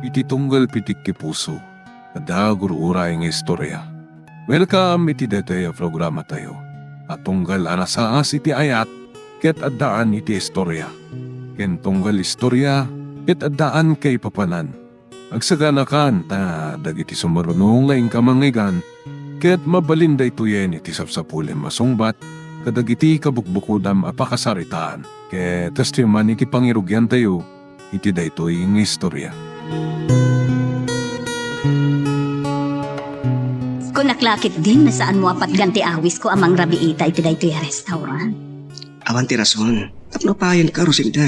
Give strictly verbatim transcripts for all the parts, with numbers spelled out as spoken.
Ti tunggal pitik ti puso, adda gur-uray nga istorya. Welcome iti daytoy a programatayo a tunggal a nasaas iti ayat ket addaan iti istorya, ken tunggal istorya ket addaan kaipapanan. Agsaganakan ta dagiti sumaruno nga inka mangngeggan ket mabalin daytoyen iti sapsapulem a sungbat kadagiti kabukbukodam a pakasaritaan ket testimony iti pangirugiantayo iti daytoy nga istorya. Kunak la ketdin nga saanmo a patgan ti awisko a mangrabii ita iti daytoy a restaurant. Awan ti rason. Tapno payenka, Rosinda.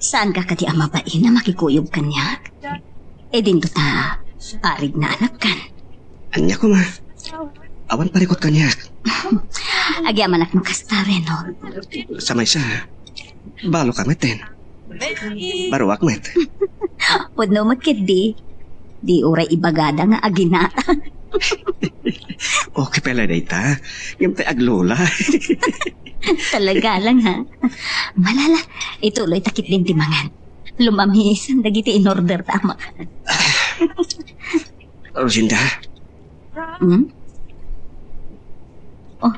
Saanka kadi a mabain a makikuyog kaniak? E dinto ta, arig na anakkan. Ania koma? Awan parikut kaniak. Agyamanak no kasta, Reno. Sa maysa, baloka metten. Baruak met. Pudno met ketdi. Di uray ibagada nga aginata. Okay pala dayta. Ngem tay aglula. Talaga lang, ha? Malala, ituloy ta ketdin ti mangan. Lumamisan dagiti in-order ta a makan. Rosinda. Hmm? Oh,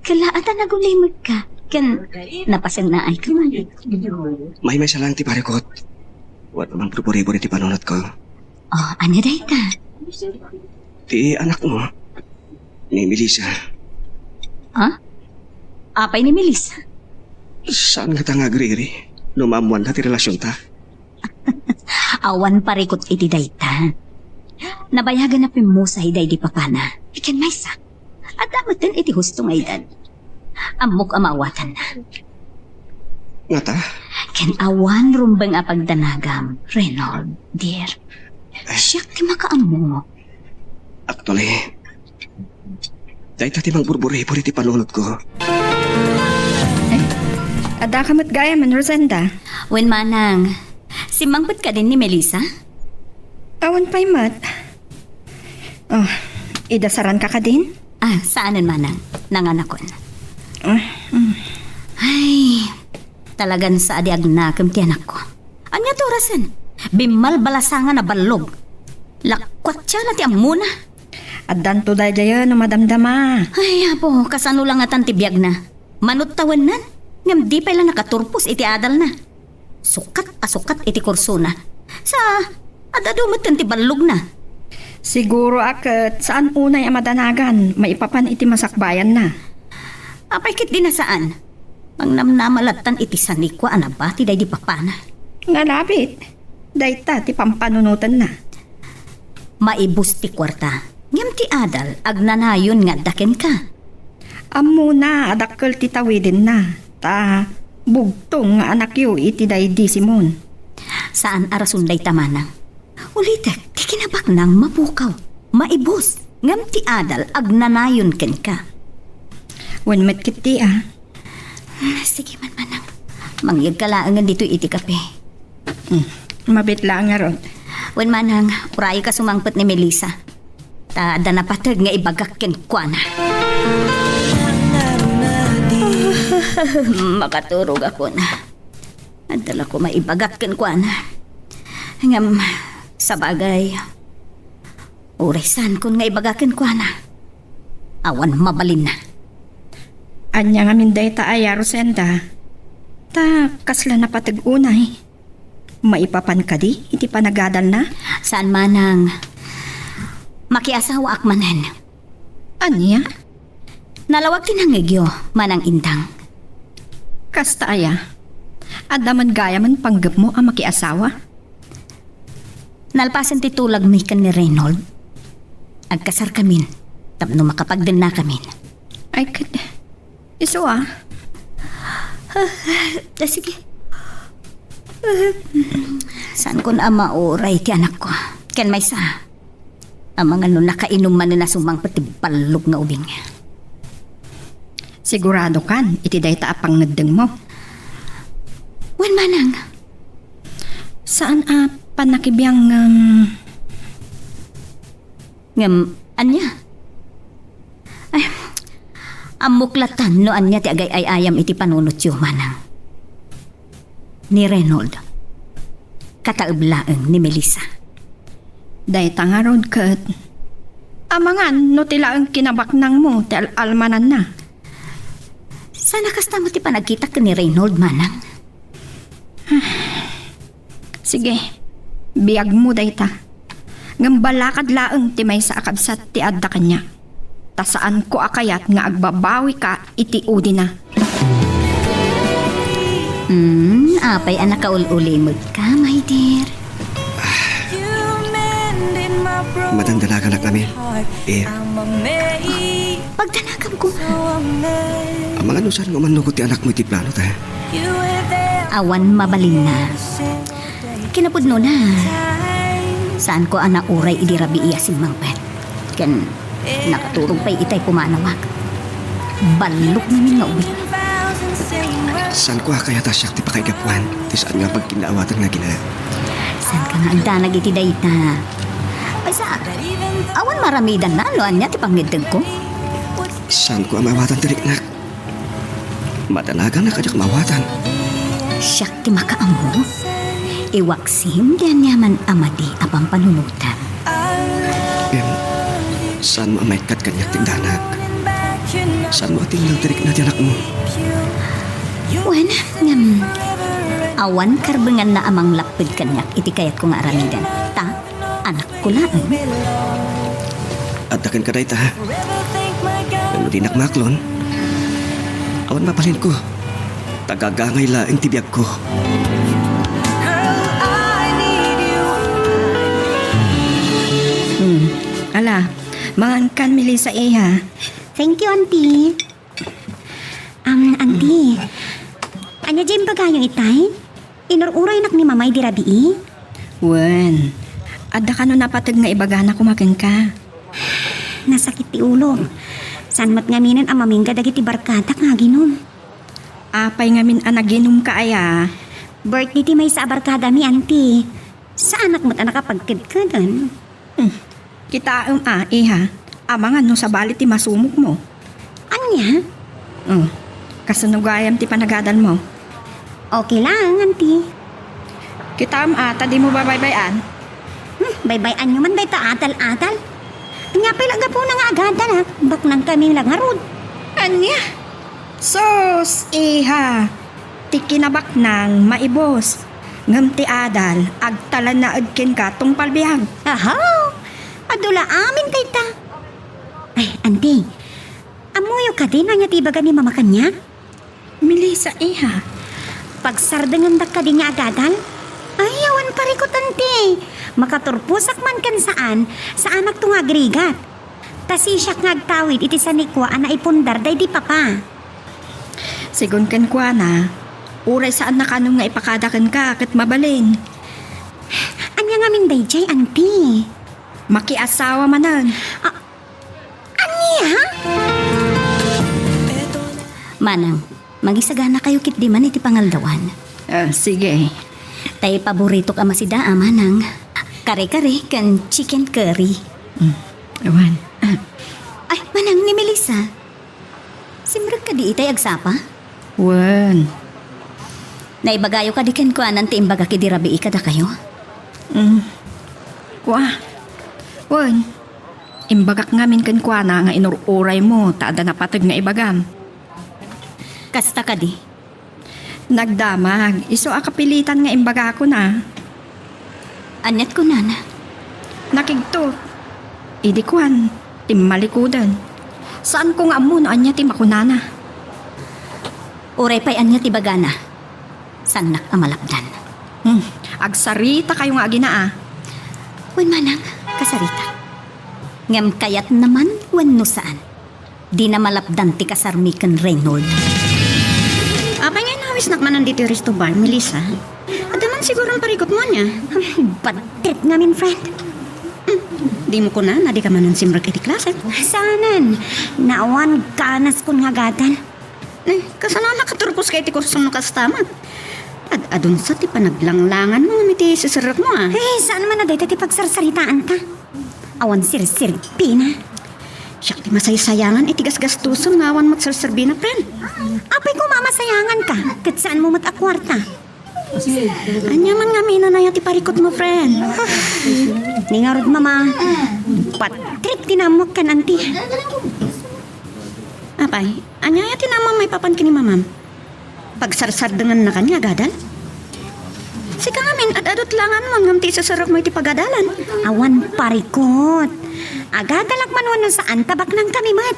kalaatan agulimekka. Ken napasennaayka man. Maymaysa lang ti parikut. Wadman purpuribor iti panunotko. Oh, ania dayta? Ti anakmo, ni Melissa. Ha? Apay ni Melissa? Saan ngata nga agriri no maammoanna ti relasionta? Awan parikut iti dayta. Nabayagan a pimmusay daydi papana. Iken maysa. Adda metten iti husto nga edad. Ammok a maawatanna. Ngata? Ken awan rumbeng a pagdanagam, Reynold, dear. Eh. Siak ti makaammo. Actually, dayta ti mangburburibor iti panunotko. Eh, addaka met gayamen, Rosenda? Wen, manang. Simmangpet kadin ni Melissa? Awan pay met. Oh, idasaranka kadin? Ah, saanen, manang. Nanganakon. Ah, mm. Ay, talagan sa adi agnakem ti anakko. Ania ti orasen? Bimmalbalasangan a ballog. Lakuatsana ti ammona. Addanto daydiayen no madamdama. Ay, apo, kasano la ngatan ti biagna? Mano ti tawennan, ngem di pay la nakaturpos iti adalna. Sukat a sukat iti kursona. Sa, ad-adu metten ti ballogna. Siguro a ket saan unay a madanagan maipapan iti masakbayanna. Apay ketdi a saan? Mangnamnama lattan iti sanikua a nabati daydi papana. Nalabit, dayta ti pampanunotenna. Maibus ti kuarta, ngem ti adal agnanayon nga adda kenka. Ammona a dakkel ti tawidenna, ta bugtong nga anakyo iti daydi Simon. Saan a rason dayta, manang. Ulitek, ti kinabaknang mapukaw, maibus, ngem ti adal agnanayon kenka. Wen met ketdi a. Hmm, sige man, manang. Mangyegka laengen ditoy iti kape. Hmm, mabit laeng ngarud. Wen, manang, urayka sumangpet ni Melissa. Ta adda napateg nga ibagak kenkuana. Makaturogakon. Adda la koma ibagak kenkuana. Ngem, sabagay, uray saankon nga ibaga kenkuana, awan mabalinna. Ania ngamin dayta aya, Rosenda? Ta kasla napateg unay. Maipapan kadi iti panagadalna? Saan, manang. Makiasawaak manen. Ania? Nalawag ti nangngegyo, Manang Indang. Kasta aya? Adda man gayamen panggepmo a makiasawa? Nalpasen ti tulagmi ken ni Reynold, agkasarkamin tapno makapagdennakamin. Ay, ket isu a? Ah, sige. Saankon a mauray ti anakko. Ken maysa, amangan no nakainom manen a sumangpet ti ballog nga ubing. Siguradokan iti dayta a pangngeddengmo? Wen, manang. Saan a pannakibiang ngem? Ngem, ania? Ay, ammok latan no ania ti agay-ay-ayam iti panunotyo, manang. Ni Reynold. kataeb laeng ni Melissa. Dayta ngarud ket amangan no ti laeng kinabaknangmo ti al-almananna. Sana kasta met ti panagkitak ken ni Reynold, manang. Sige, biagmo dayta. Ngem balakad laeng ti maysa a kabsat ti adda kaniak. Ta saanko a kayat nga agbabawika iti udina. Hmm, apay a nakaul-ulimetka, my dear? Madandalaganak amin. Eh, pagdanaganko. Amangan no saan nga umannukot ti anakmo iti plano ta. Awan mabalinna. Kinapudnona, saanko a nauray idi rabii a simmangpet. Ken nakaturog pay itay pumanawak. Ballok ngamin nga ubing. Saanko a kayat a siak ti pakaigapuan ti saan nga pagkinnaawatan nga agina. Saanka nga agdanag iti dayta? Ay, sa, awan maramidanna no ania ti pangngeddengko? Saanko a maawatan ti riknak? Madanagan a kadiak maawatan. Siak ti makaammo. Iwaksim ti aniaman a madi a pampanunotam. Em, saan mo a maikkat kaniak ti danag? Saan mo a tinnaw ti rikna ti anakmo? Wen, ngem, awan karbenganna a manglapped kaniak iti kayatko nga aramiden. Ta, anakko laeng. Adda kenka dayta, ha? Ngem no dinak maaklon, awan mabalinko. Ta gagangay laeng ti biagko. Hmm. Ala, mangankan, Melissa, iha. Thank you, Auntie. Um, Auntie, ania diay imbagayo itay? Inur-uraynak ni Mamay di rabii? Wen, adda kano napateg nga ibagana koma kenka? Nasakit ti ulok. Saan met ngaminen a mamingga dagiti barkadak nga aginum. Apay ngamin a naginumka aya? Birthday ti maysa a barkadami, Auntie. Saanak met a nakapagkedkeden. Hmm. Kitaem a, iha, amangan no sabali ti masumogmo. Ania? Oh, kasano gayam ti panagadalmo? Okay lang, Auntie. Kitaem a, ta dimo babaybay-an. Hmm, baybay-anyo man dayta adal-adal. Ania pay la gapuna nga agadal, ha? Baknangkami la ngarud. Ania? Sus, iha, ti kinabaknang maibus, ngem ti adal agtalinaed kenka tungpal biag. Aha! Adu la amin dayta. Ay, Auntie, ammoyo kadi no ania ti ibaga ni Mama kaniak? Melissa, iha. Pagsardengendak kadi nga agadal? Ay, awan parikut, Auntie. Makaturposak man ken saan, saanakto nga agrigat. Ta sisiak nga agtawid iti sanikua a naipundar daydi Papa. Sigun kenkuana, uray saanna kanon nga ipakada kenka ket mabalin. Ania ngamin daydiay, Auntie? Makiasawa manen. A-, ania? Manang, mangisaganakayo ketdi man iti pangaldawan. Ah, sige. Tay paboritok a masida a, manang. Kare-kare ken chicken curry. Mm, awan. Ah. Ay, manang, ni Melissa. Simrek kadi itay agsapa? Wen. Naibagayo kadi kenkuanan ti imbagak idi rabii kadakayo? Mm. Kua. Wen. Imbagak ngamin kenkuana nga inur-uraymo ta adda napateg nga ibagam. Kasta kadi? Nagdamag, isu a kapilitan nga imbagakon a. Aniat kunana? Nakigtot. Idi kuan, timmalikudan. Saanko nga ammo no ania ti makunana. Uray pay ania ti bagana, saannak a malapdan. Hmm, agsarita kayo nga agina a. Wen manang, kasarita. Ngem kayatna man wenno saan, dina malapdan ti kasarmi ken Reynold. Apay nga inawisnak manen ditoy resto bar, Melissa? Adda man siguron parikutmo ania? Bad trip ngamin, friend. Hmm, dimo kunana dika manen simrek iti klase? Saanen. Naawan ganaskon nga agadal. Eh, kasano a nakaturposka iti kursem no kasta met? Ad-adun sa ti panaglanglanganmo ngem iti siserrekmo a. Eh, saan man a dayta ti pagsarsaritaanta? Awan sirserbina. Siak ti masaysayangan iti gasgastusem nga awan met serserbina, friend. Apay koma a masayanganka, ket saanmo met a kuarta. Ania man ngamin a naya ti parikutmo, friend? Ni ngarud, Mama. Patrick ti naammoak ken Auntie. Apay, ania aya ti naammo maipapan ken ni Mamam? Pagsarsardengannakan nga agadal? Sika ngamin, ad-adut la ngarud ngem ti isusurokmo iti pagadalan. Awan parikut. Agadalak man wenno saan, tabaknangkami met.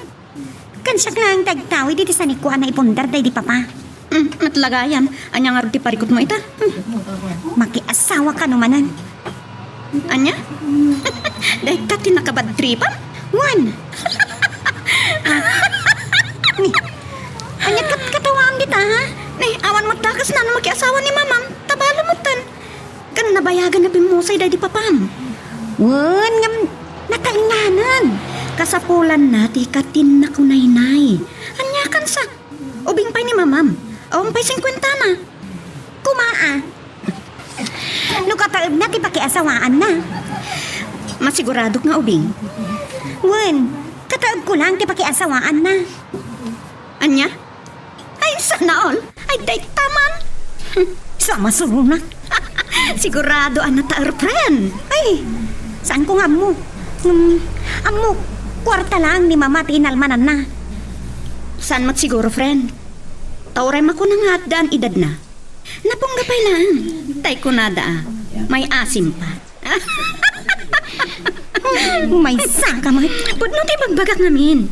Ken siak laeng ti agtawid iti sanikua a naipundar daydi Papa. Hmm, met la gayam. Ania ngarud ti parikutmo ita? Hmm. Makiasawa kano manen. Ania? Dayta ti nakabadtripam? Wen. Ah. Ni, ania ket katawaam dita, ha? Ni, awan met dakesna no makiasawa ni Mamam. Tabalo metten. Ken nabayagan a bimmusay daydi Papam. Wen, ngem nakainganan. Kasapulanna ti katinnak unaynay. Ania kansa? Ubing pay ni Mamam. Awan pay singkuentana. Kuma, a. No kataebna ti pakiasawaanna. Masiguradok nga ubing. Wen, kataebko laeng ti pakiasawaanna. Ania? Ay, sana all. Ay, dayta man. Hmm, sa masuronak. Sigurado a nataer, friend. Ay, saanko nga ammo. Hmm, ammo, kuarta laeng ni Mama ti inalmananna. Saan met siguro, friend? Ta uray makuna nga addan edadna. Napungga pay laeng. Tay kunada a, may asim pa. Maysa ka met. Pudno ti ibagbagak ngamin.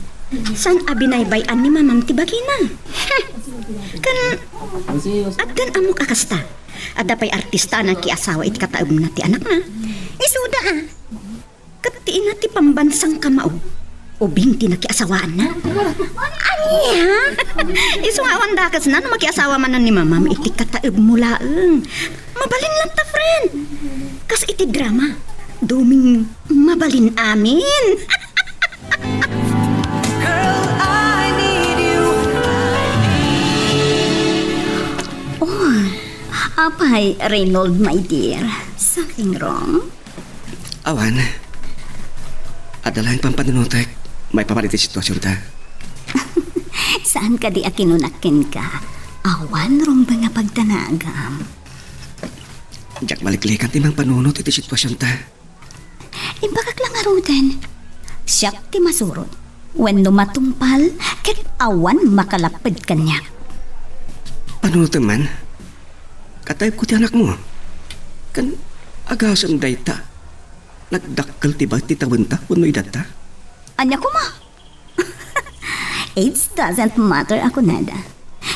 Saan a binaybay-an ni Mamam ti bagina? Ken addan ammok a kasta. Adda pay artista a nakiasawa iti kataebna ti anakna. Isuda, a. Ket ti ina ti pambansang kamao, ubing ti nakiasawaanna. Ania? Isu nga awan dakesna no makiasawa manen ni Mamam iti kataebmo laeng. Mabalin latta, friend. Kas iti drama, duming mabalin amin. Girl, I need you. Oh, apay, Reynold, my dear. Something wrong? Awan. Adda laeng pampanunotek maipapan iti situasionta. Saan kadi a kinunak kenka? Awan rumbeng a pagdanagam. Diak maliklikan ti mangpanunot iti situasionta. Imbagak la ngaruden, siak ti masurot wenno matungpal ket awan makalapped kaniak. Panunotem man, kataebko ti anakmo. Ken agasem dayta, nagdakkel ti baet ti tawenta wenno edadta. Ania koma? Age doesn't matter a kunada.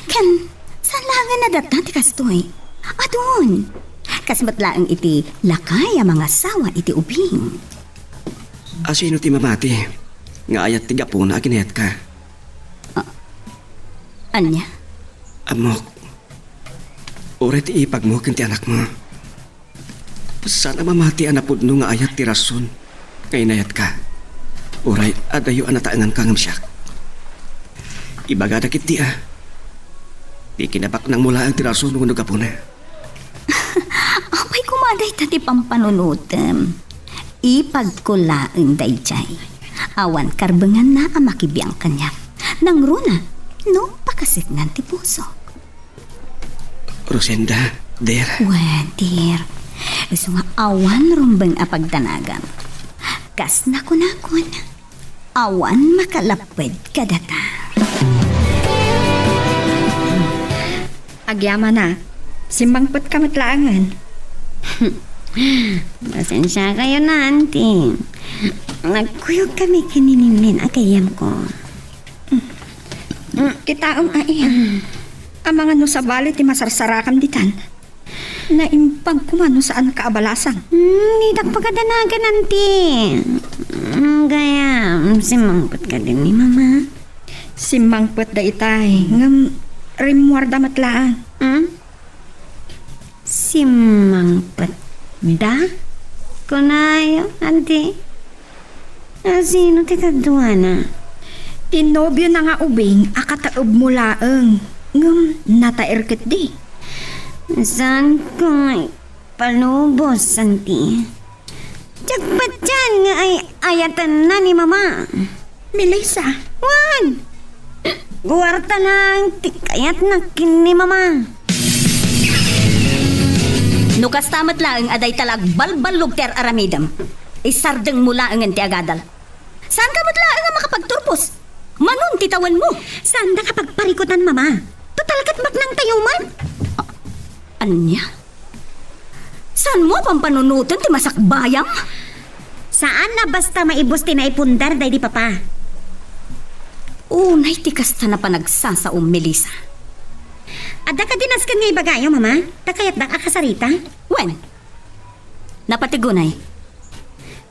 Ken, saan laengen a datta ti kastoy? Adun! Kas met laeng iti lakay a mangasawa iti ubing. Asino ti mamati nga ayat ti gapuna a ginayatka? A-, ania? Ammok, uray ti ipagmo ken ti anakmo. Saan a mamati a napudno nga ayat ti rason nga inayatka. Uray adayo a nataenganka ngem siak. Ibagada ketdi a, ti kinabaknangmo laeng ti rason wenno gapuna. Apay koma dayta ti pampanunotem? Ipagko laeng daydiay. Awan karbenganna a makibiang kaniak. Nangruna, no pakaseknan ti pusok. Rosenda, dear. Wen, dear. Isu nga awan rumbeng a pagdanagam. Kas nakunakon, awan makalapped kadata. Agyamanak, simmangpetka met laengen. Pasensiakayo na, Auntie. Nagkuyogkami ken ni Ninnin a gayyemko. Mm, kitaem, ai. Amangan no sabali ti masarsarakam ditan. Naimbag koma no saanka a balasang. Hmm, ditak pakadanagan, Auntie. Hmm, gayam, simmangpet kadi ni Mama? Simmangpet daytay, ngem rimmuarda met laeng. Hmm? Simmangpetda? Kunayo, Auntie. A, sino ti kaduana? Ti nobiona nga ubing a kataebmo laeng, ngem nataer ketdi. Saanko nga ipalubos, Auntie. Diak patien nga ay-ayatenna ni Mama. Melissa. Wen! Kuarta laeng ti kayatna ken ni Mama. No kasta met laeng a dayta la agbalballog ti ar-aramidem, isardengmo laengen ti agadal. Saanka met laeng a makapagturpos. Manon ti tawenmo? Saanda ka pagparikutan, Mama. Total, ket baknangtayo met. Ania? Saanmo a pampanunoten ti masakbayam? Saan a basta maibus ti naipundar daydi Papa. Unay ti kasta a panagsasao, Melissa. Adda kadi nasken nga ibagayo, Mama? Ta kayatdak a kasarita? Wen, napatigunay.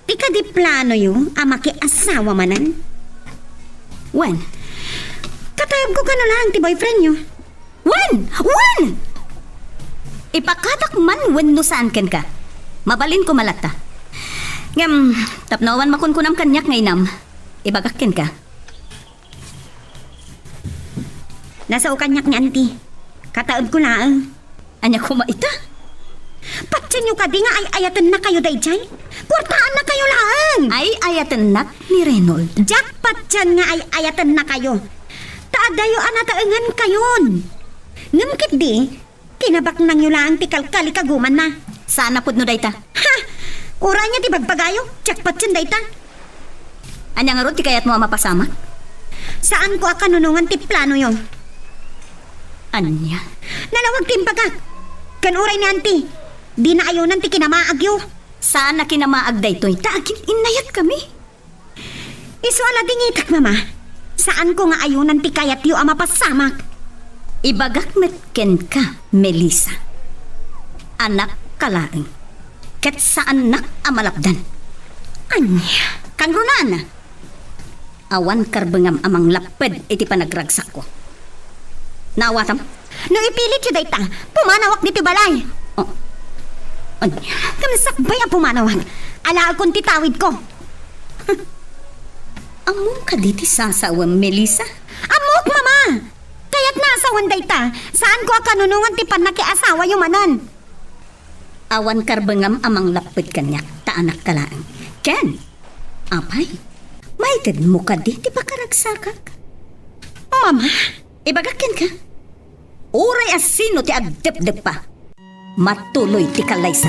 Ti kadi planoyo a makiasawa manen? Wen. Katayabko kano laeng ti boyfriendyo. Wen! Wen! Ipakatak man wenno saan kenka. Mabalinko man latta. Ngem, tapno awan makunkunam kaniak nga inam, ibagak kenka. Nasao kaniak ni Auntie. Kataebko laeng. Ania koma ita? Patienyo kadi nga ay-ayatennakayo daydiay? Kuartaannakayo laeng! Ay-ayatennak ni Reynold. Diak patien nga ay-ayatennakayo. Ta addayo a nataengankayon. Ngem ketdi, kinabaknangyo laeng ti kalkalikagumanna. Saan a pudno dayta. Ha! Uray ania ti bagbagayo, diak patien dayta. Ania ngarud ti kayatmo a mapasamak? Saanko a kanunongan ti planoyo. Ania? Nalawag ti imbagak. Ken uray ni Auntie, dina ayonan ti kinamaagyo. Saan a kinamaag daytoy, ta agin-innayatkami. Isu a ladingitak, Mama. Saanko nga ayonan ti kayatyo a mapasamak. Ibagak met kenka, Melissa. Anakka laeng, ket saannak a malapdan. Ania? Kangrunaan, awan karbengam a manglapped iti panagragsakko. Naawatam? No ipilityo dayta, pumanawak ditoy balay. Oh. Ania? Ngem sakbay a pumanawak, alaekon ti tawidko. Ammom kadi ti sasawen, Melissa? Ammok, Mama! Kayatna a sawen dayta, saanko a kanunongan ti pannakiasawayo manen. Awan karbengam a manglapped kaniak, ta anakka laeng. Ken, apay, maitedmo kadi ti pakaragsakak? Mama, ibagak kenka, uray a sino ti agdepdeppa, matuloy ti kallaysa.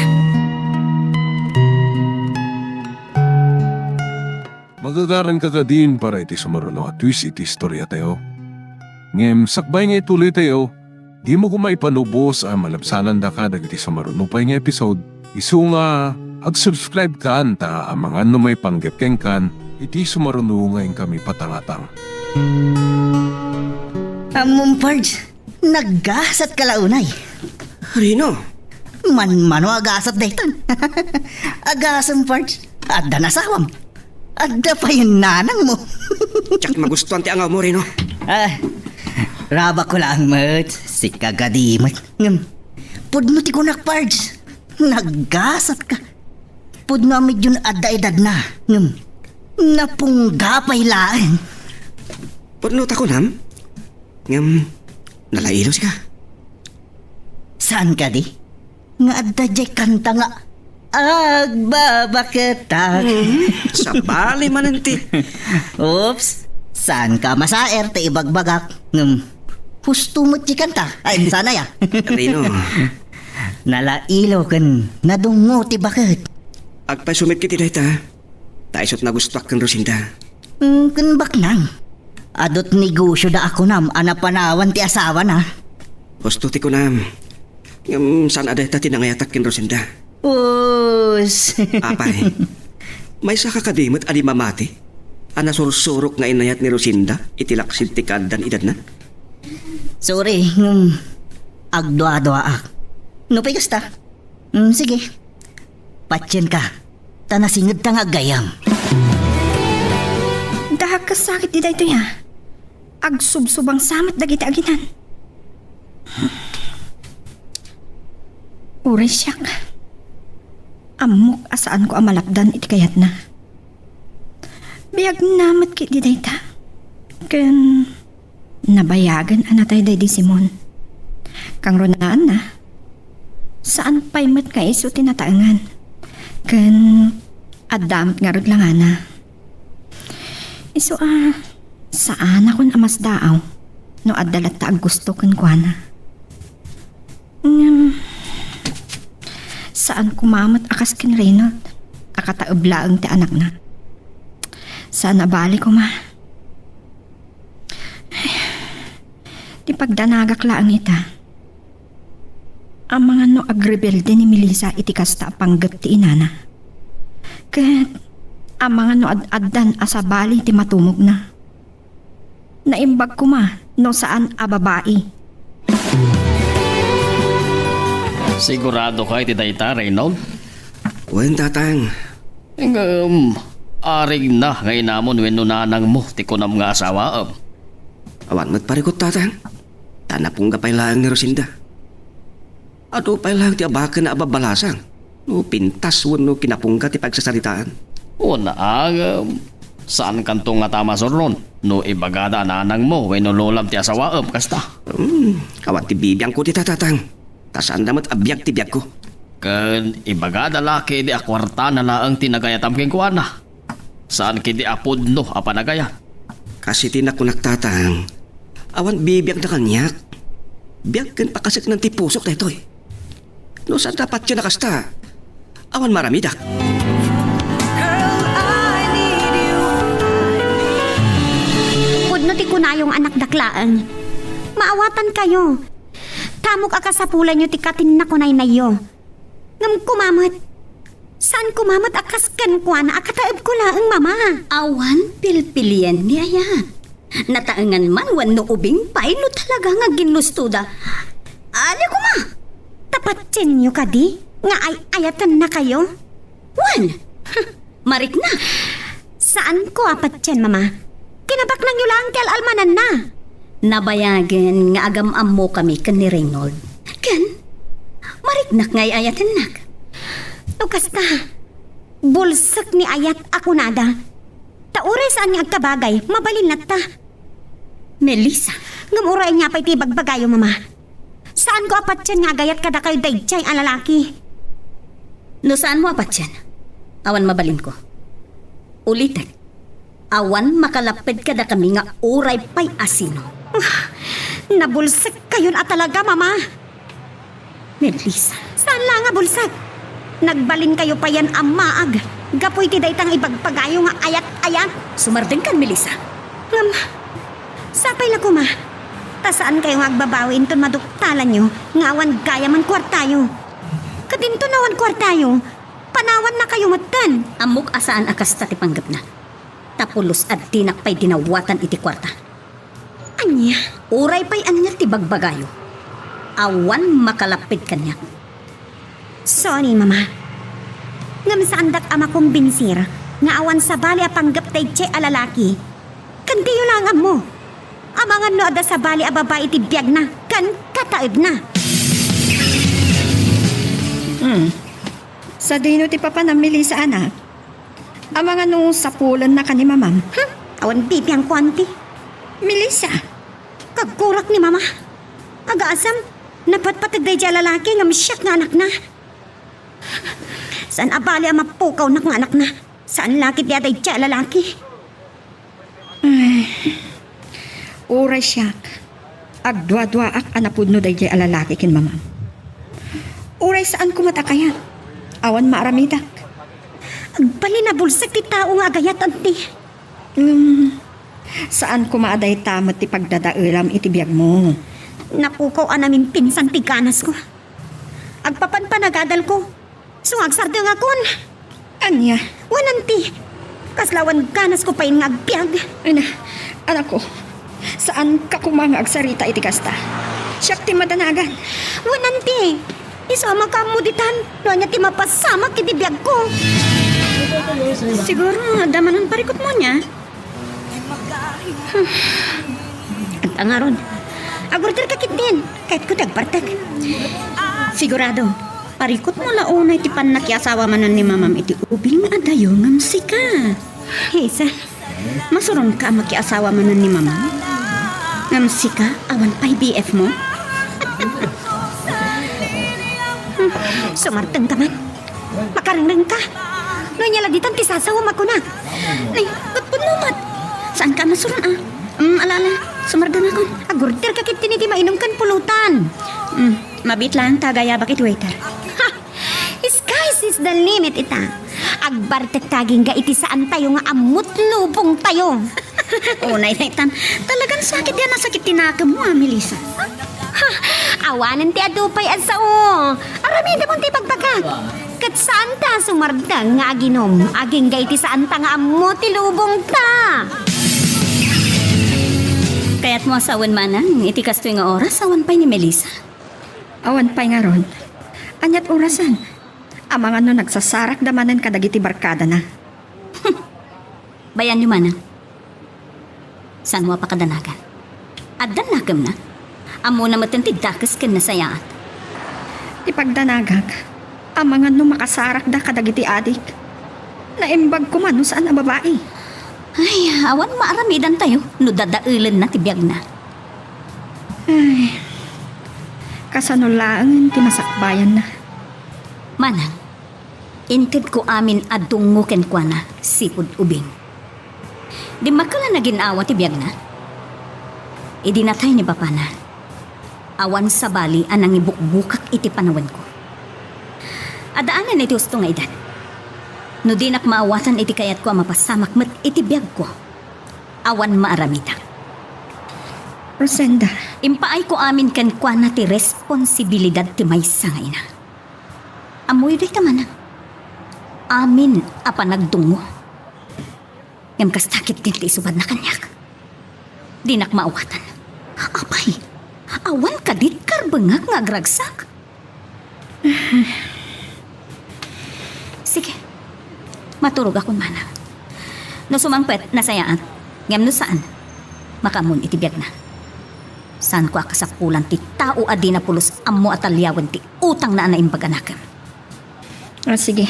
Magagaranka kadin para iti sumaruno a twist iti istoriatayo. Ngem sakbay nga ituloytayo, dimo koma ipanubos a malabsanandaka dagiti sumaruno pay nga episode. Isu nga, ag-subscribe kan ta amangan no maipanggep kenkan iti sumaruno nga inkami patangatang. Ammom, Pards, naggasatka la unay. Rino? Manmano a gasat daytan. Agasem, Pards, adda nasawam. Adda pay nanangmo. Diak magustuan ti angawmo, Rino. Ah, rabakko laeng met, sika kadi met. Ngem, pudno ti kunak, Pards. Naggasatka. Pudno a medyo adda edadna. Ngem, napungga pay laeng. Pudno ta kunam? Ngem, nalailo sika. Saan kadi? Nga adda jay kanta nga agbabaketak. Hmm, sabali manen ti. Oops, saanka masaer ti ibagbagak. Ngem, husto met ti kanta. Ay, sana ya. Rino. Nalailo ken nadungngo ti baket. Agpayso met iti dayta. Ta isut nagustuak ken Rosinda. Mm, ken baknang. Adut negosyo da a kunam a napanawan ti asawana. Husto ti kunam. Ngem saan a dayta ti nangayatak ken Rosinda. Us. Apay, maysaka kadi met a di mamati a nasursurok nga inayat ni Rosinda iti laksid ti kaaddan edadna? Sorry, ngem agduaduaak. Nupay kasta? Mm, sige. Patienka, ta nasingedta nga aggayam. Dahak kas sakit di daytoy, a. Agsubsubangsa met dagiti aginan. Uray siak, ammok a saanko a malapdan iti kayatna. Biagna met ketdi dayta. Ken nabayagen a natay daydi Simon. Kangrunaanna, saan pay met nga isu ti nataengan. Ken adda met ngarud la ngana. Isu a, saanakon a masdaaw no adda latta a gusto kenkuana. Ngem, Saan koma met a kas ken Reynold a kataeb laeng ti anakna. Saan a bali koma. Ti pagdanagak laeng ita. Amangan no agrebelde ni Melissa iti kasta a panggep ti inana. Ket amangan no ad-addan a sabali ti matumogna. Naimbag koma no saan a babai. Sigurado ka iti dayta, Reynold? Wen, tatang. Ngem, arigna nga inamon wenno nanangmo ti kunam nga asawaem? Awan met parikut, tatang. Ta napungga pay laeng ni Rosinda. Adu pay laeng ti abaken a babbalasang no pintas wenno kinapungga ti pagsasaritaan. Una, ngem, saankanto ngata a masurnon no ibagada a nanangmo wenno lolam ti asawaem kasta? Hmm, awan ti bibiangko dita, tatang. Ta saanda met a biag ti biagko. Ken ibagada la ketdi a kuartana laeng ti nagayatam kenkuana. Saan ketdi a pudno a panagayat. Kas iti nakunak, tatang, awan bibiagna kaniak. Biag ken pakaseknan ti pusok daytoy. No saan ta patien a kasta, awan maaramidak. Pudno ti kunayong anakdak laeng. Maawatankayo. Tamok a kasapulanyo ti katinnakunaynayo. Ngem koma met, saan koma met a kas kenkuana a kataebko laeng, Mama. Awan pilpilien ni ayat. Nataengan man wenno ubing pay no talaga nga ginlustoda. Ania koma? Ta patienyo kadi nga ay-ayatennakayo? Wen, marikna. Saanko a patien, Mama. Kinabaknangyo laeng ti al-almananna. Nabayagen nga agam-ammokami ken ni Reynold. Ken, mariknak nga ay-ayatennak. No kasta, bulsek ni ayat a kunada. Ta uray saan nga agkabagay, mabalin latta. Melissa. Ngem uray ania pay ti ibagbagayo, Mama. Saanko a patien nga agayat kadakayo daydiay a lalaki. No saanmo a patien, awan mabalinko. Ulitek, awan makalapped kadakami nga uray pay a sino. Ah, nabulsekkayon a talaga, Mama. Melissa. Saan la nga bulsek. Nagbalinkayo payen a maag gapu iti dayta nga ibagbagayo nga ayat-ayat. Sumardengkan, Melissa. Ngem, sapay la koma. Ta saankayo nga agbabawi inton maduktalanyo nga awan gayam a kuartayo. Ket inton awan kuartayo, panawannakayo metten. Ammok a saan a kasta ti panggepna. Ta pulos a dinak pay dinawatan iti kuarta. Ania? Uray pay ania ti bagbagayo, awan makalapped kaniak. Sorry, Mama. Ngem saandak a makombinsir nga awan sabali a panggep daydiay a lalaki. Ken diyo laeng ammo. Amangan no adda sabali a babai iti biagna ken kataebna. Hmm. Sadino ti papanam, Melissa, anak? Amangan no sapulennaka ni Mamam. Hmm, awan bibiangko, Auntie. Melissa! Kagkurak ni Mama. Agaasam, napatpateg daydiay a lalaki ngem siak nga anakna. Saan a bali a mapukawnak nga anakna. Saan la ketdi a daydiay a lalaki. Ay, uray siak, agduaduaak a napudno daydiay a lalaki ken Mamam. Uray saanko met a kayat, awan maaramidak. Agbalin a bulsek ti tao nga agayat, Auntie. Ngem, saan koma a dayta met ti pagdadaelam iti biagmo. Napukaw a namimpinsan ti ganasko. Agpapan panagadalko. Isu nga agsardengakon. Ania? Wen, Auntie. Kasla awan ganasko payen nga agbiag. Ay na, anakko, saanka koma nga agsarita iti kasta. Siak ti madanagan. Wen, Auntie. Isu a makaammo ditan no ania ti mapasamak iti biagko. Siguro, adda manen parikutmo ania? Anta ngarud. Agorderka ketdin. Kayatko ti agpartek. Sigurado, parikutmo la unay ti pannakiasawa manen ni Mamam iti ubing a dayo ngem sika. Hazel. Masuronka a makiasawa manen ni Mamam? Ngem sika, awan pay B F mo? Sumardengka man. Makarengrengka. No ania la ditan ti sasawam a kunak. Ay, ket pudno met. Saanka a masuron a? Mm, ala, ala. Sumardengakon. Agorderka ketdin iti mainum ken pulutan. Mm, mabiit laeng ta agayabak iti waiter. Ha! Is- The limit ita. Agbartek ta agingga iti saantayo nga ammot lubongtayo. Unay daytan, talagan sakit ti a nasakit ti nakemmo, a, Melissa. Ha, awanen ti adu pay a sao. Aramidem ti pagbagak. Ket saanta a sumardeng nga aginom agingga iti saanta nga ammo ti lubongta. Kayatmo a sawen manang iti kastoy nga oras awan pay ni Melissa? Awan pay ngarud. Aniat orasen? Amangan no nagsasarakda manen kadagiti barkadana. Bayanyo manang. Saanmo a pakadanagan? Addan nakemna? Ammona metten ti dakes ken nasayaat. Ti pagdanagak, amangan no makasarakda kadagiti adik. Naimbag koma no saan a babai. Ay, awan maaramidantayo no dadaelenna ti biagna. Ay, kasano laengen ti masakbayanna? Manang, intedko amin a dungngo kenkuana, sipud ubing. Dimmakkel a nagin-awa ti biagna. Idi natay ni papana, awan sabali a nangibukbukak iti panawenko. Addaanen iti husto nga edad. No dinak maawatan iti kayatko a mapasamak met iti biagko, awan maaramidak. Rosenda. Impaayko amin kenkuana ti responsibilidad ti maysa nga ina. Ammoyo dayta manang. Amin a panagdungngo. Ngem kasta ketdin ti isubadna kaniak. Dinak maawatan. Apay, awan kadit karbengak nga agragsak? Sige, maturogakon manang. No sumangpet, nasayaat. Ngem no saan, makaammon iti biagna. Saanko a kasapulan ti tao a dina pulos ammo a taliawen ti utangna a naimbag a nakem. Ah, sige.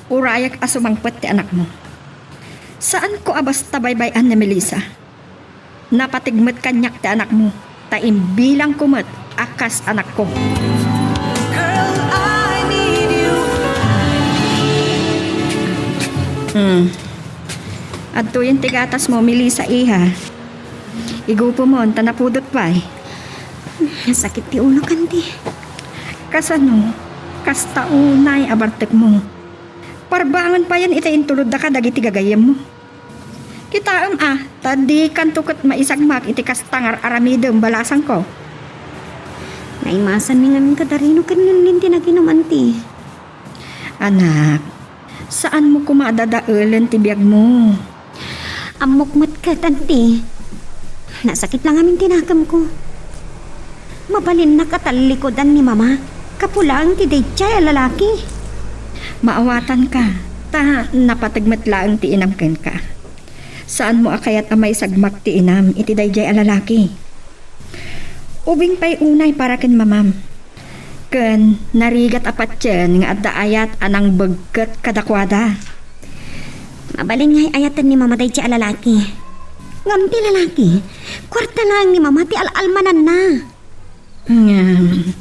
Urayak a sumangpet ti anakmo. Saanko a basta baybay-an ni Melissa. Napateg met kaniak ti anakmo, ta imbilangko met a kas anakko. Girl, I need you. Hmm. Adtoyen ti gatasmo, Melissa, iha. Igupemon ta napudot pay. Nasakit ti ulok, anti. Kasano? Kasta unay a bartekmo. Parbangen payen iti intulodda kadagiti gagayyemmo. Kitaem a, ta dikanto ket maisagmak iti kasta nga ar-aramidem balasangko. Naimasanmi ngamin kadarino ken ngin ti naginum, anti. Anak, saanmo koma a dadaelen ti biagmo. Ammok met ket, anti. Nasakit la ngamin ti nakemko. Mabalinnak a tallikudan ni Mama, gapu laeng ti daydiay a lalaki. Maawatanka, ta napateg met laeng ti inam kenka. Saanmo a kayat a maisagmak ti inam iti daydiay a lalaki. Ubing pay unay para ken mamam. Ken narigat a patien nga adda ayat a nangbegket kadakuada. Mabalin nga ay-ayaten ni Mama daydiay a lalaki. Ngem ti lalaki, kuarta laeng ni Mama ti al-almananna. Ngem,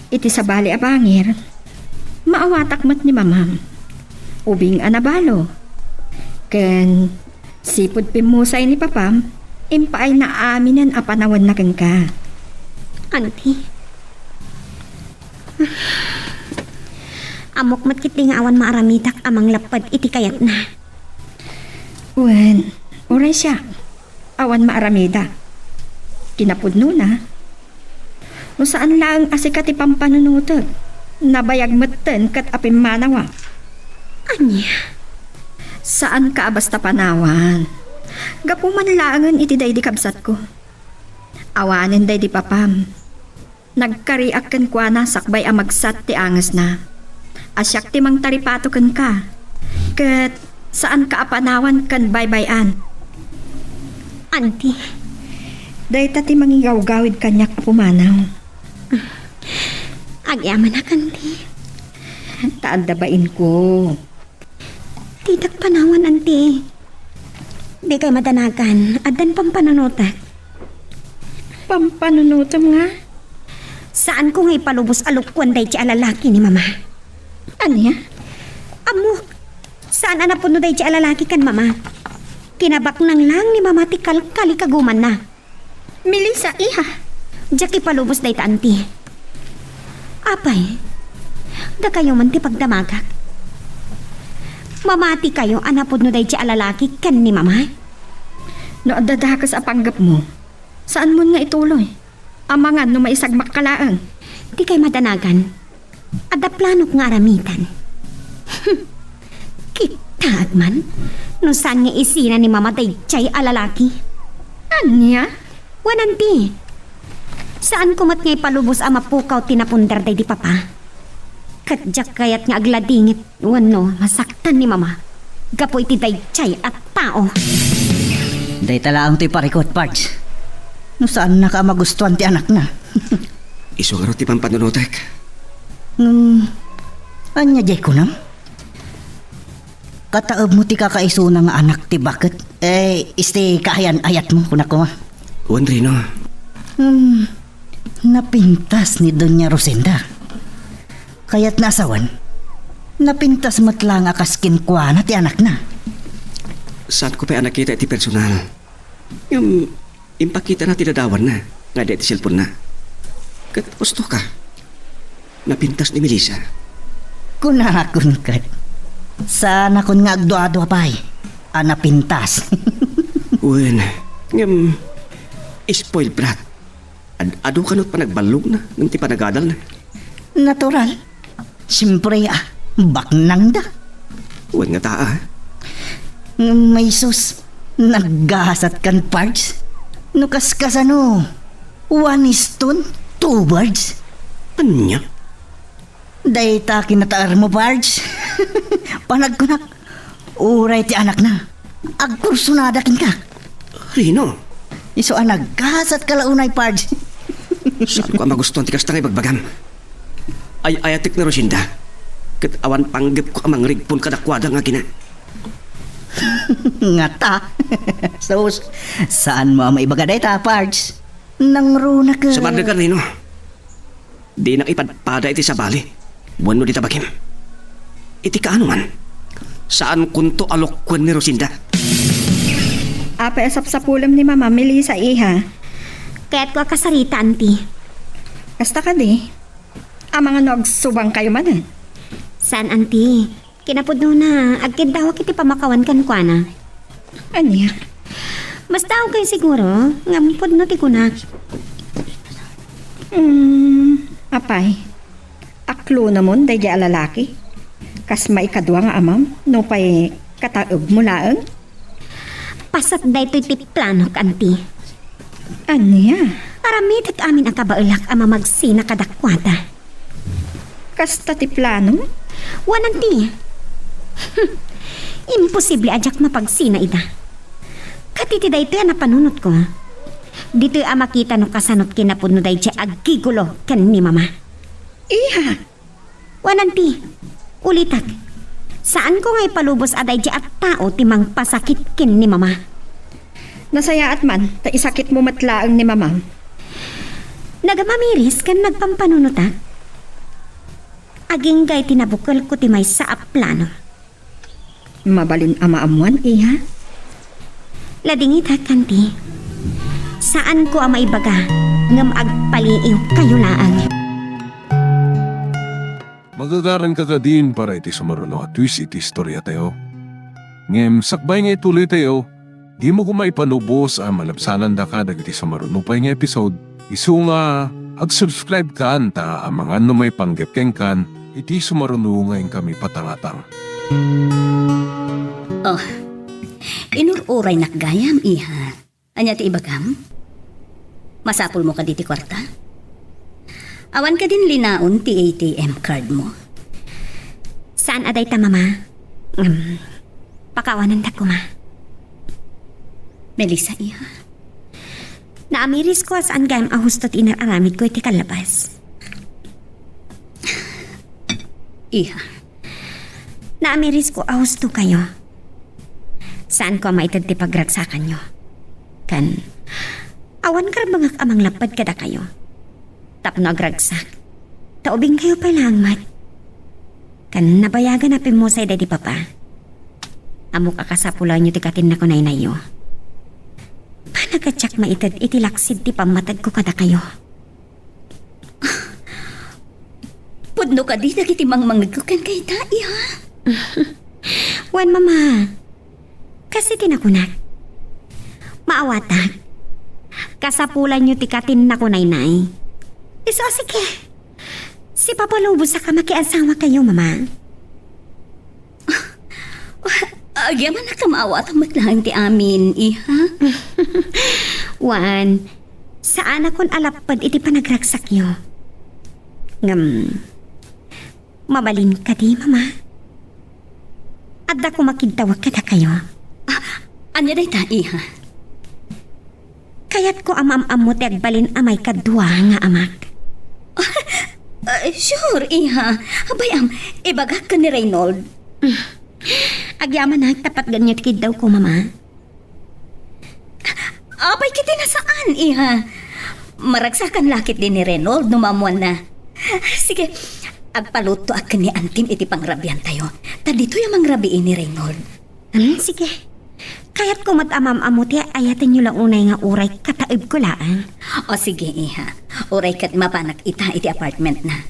iti sabali a bangir, maawatak met ni Mamam. Ubing a nabalo. Ken, sipud pimmusay ni Papam, impaayna aminen a panawenna kenka. Anti. Ammok met ketdi nga awan maaramidak a manglapped iti kayatna. Wen, uray siak, awan maaramidak. Kinapudnona, no saan laeng a sika ti pampanunotek, nabayag metten ket a pimmanawak. Ania? Saanka a basta panawan. Gapu man laengen iti daydi kabsatko. Awanen daydi papam. Nagkariak kenkuana sakbay a magsat ti angesna. A siak ti mangtaripato kenka. Ket saanka a panawan ken baybay-an. Anti. Dayta ti mangigawgawid kaniak a pumanaw. Agyamanak, anti. Ta adda bainko. Ditak panawan, anti. Dikay madanagan, addan pampanunotak. Pampanunotem nga? Saanko nga ipalubos a lukkuan daydiay a lalaki ni Mama. Ania? Ammok, saan a napudno daydiay a lalaki ken Mama. Kinabaknang laeng ni Mama ti kalkalikagumanna. Melissa, iha. Diak ipalubos dayta, anti. Apay, Dakayo man ti pagdamagak. Mamatikayo a napudno daydiay a lalaki ken ni Mama? No adda dakes a panggepmo, saanmon nga ituloy. Amangan no maisagmakka laeng. Dikay madanagan. Adda planok nga aramiden. Kitaek man no saan nga isina ni Mama daydiay a lalaki. Ania? Wen, Auntie. Saanko met nga ipalubos a mapukaw ti naponder daydi Papa. Ket diak kayat nga agladingit wenno masaktan ni Mama gapu iti daydiay a tao. Dayta laeng ti parikut, Pards. No saannaka a magustuan ti anakna. Isu ngarud ti pampanunotek. Ngem, ania diay kunam? Kataebmo ti kakaisuna nga anak ti baket. Eh, isti kaayan-ayatmo, kunak koma. Wen, Rino. Hmm, napintas ni Doña Rosenda. Kayatna a sawen, napintas met laeng a kas kenkuana ti anakna. Saanko pay a nakita iti personal. Ngem, impakitana ti ladawanna nga adda iti cellphone-na. Ket husto ka. Napintas ni Melissa. Kunakon ket, saanakon nga agduadua pay a napintas. Wen, ngem, spoiled brat. Ad-adu kano ti panagballogna ngem ti panagadalna. Natural. Siempre, ah, baknangda. Wen ngata, ah. Ngem, ay sus, naggasatkan, Pards. No kaskasano, one stone, two birds. Ania? Dayta kinataermo, Pards. Panagkunak, uray ti anakna, agkursunada kenka. Rino? Isu a naggasatka la unay, Pards. Saanko a magustuan ti kasta nga ibagbagam. Ay-ayatek ni Rosenda. Ket awan panggepko a mangrigpon kadakuada nga agina. Ngata. Sus, saanmo a maibaga dayta, Pards? Nangruna ket. Sumarnaka, Rino. Dinak ipadpada iti sabali wenno dita bagim. Iti kaano man, saankonto a lokuen ni Rosenda. Apay a sapsapulem ni Mama, Melissa, iha? Kayatko a kasarita, Auntie. Kasta kadi, amangan no agsubangkayo manen? Saan, Auntie. Kinapudnona, agkiddawak iti pammakawan kenkuana. Ania? Basta, okay siguro, ngem pudno ti kunak. Hmm, apay, aklonamon daydiay a lalaki? Kas maikadua nga amam, nupay kataebmo laeng? Paset daytoy ti planok, Auntie. Ania? Aramidek amin a kabaelak a mamagsina kadakuada. Kasta ti plano? Wen, Auntie. Imposible a diak mapagsina ida. Ket iti daytoy a napanunotko, ditoy a makita no kasano ti kinapudno daydiay a gigolo ken ni Mama. Iha! Wen, Auntie, ulitek. Saanko nga ipalubos a daydiay a tao ti mangpasakit ken ni Mama. Nasayaat man, ta isakitmo met laeng ni Mamam. Nagamamiris ken nagpampanunotak. Agingga iti nabukelko ti maysa a plano. Mabalin a maammuan, iha? Ladingitak, Auntie. Saanko a maibaga, ngem agpaliiwkayo laeng. Magagaranka kadin para iti sumaruno a twist iti istoriatayo. Ngem sakbay nga ituloytayo, dimo koma ipalubos a malabsanandaka dagiti sumaruno pay nga episode. Isu nga, ag-subscribe kan ta amangan no maipanggep kenkan iti sumaruno nga inkami patangatang. Oh, inur-uraynak gayam, iha. Ania ti ibagam? Masapulmo kadi ti kuarta? Awan kadin linaon ti A T M card mo? Saan a dayta, Mama. Ngem, pakawanandak koma. Melissa, iha? Naamirisko a saan gayam a husto ti inar-aramidko iti kallabas. Iha. Naamirisko a hustokayo. Saanko a maited ti pagragsakanyo. Ken, awan karbengak a manglapped kadakayo. Tapno agragsak, ta ubingkayo pay laeng met. Ken nabayagan a pimmusay daydi Papa. Ammok a kasapulanyo ti katinna kunaynayyo. Panagadiak maited iti laksid ti pammatedko kadakayo. Pudno kadi dagiti mangmangegko kenka ita, iha? Wen, Mama. Kas iti nakunak. Maawatak. Kasapulanyo ti katin nakunay nay. Isu a, sige. Sipapalubos a makiasawakayo, Mama. Agyamanak ta maawatam met laeng ti amin, iha. Wen, saanakon a lapped iti panagragsakyo. Ngem, mabalin kadi, Mama? Adda koma kiddawek kadakayo. Ah, ania dayta, iha? Kayatko a maam-ammo ti agbalin a maikadua nga amak. Ah, sure, iha. Bay-am, ibagak ken ni Reynold. Agyamanak ta patgenyo ti kiddawko, Mama. Apay ketdi a saan, iha? Maragsakan la ketdi ni Reynold no maammuanna. Sige, agpalutoak ken ni Antim iti pangrabiantayo. Ta ditoy a mangrabii ni Reynold. Hmm, sige. Kayatko met a maam-ammo ti ay-ayatenyo la unay nga uray kataebko laeng. O sige, iha. Uray ket mapanak ita iti apartmentna.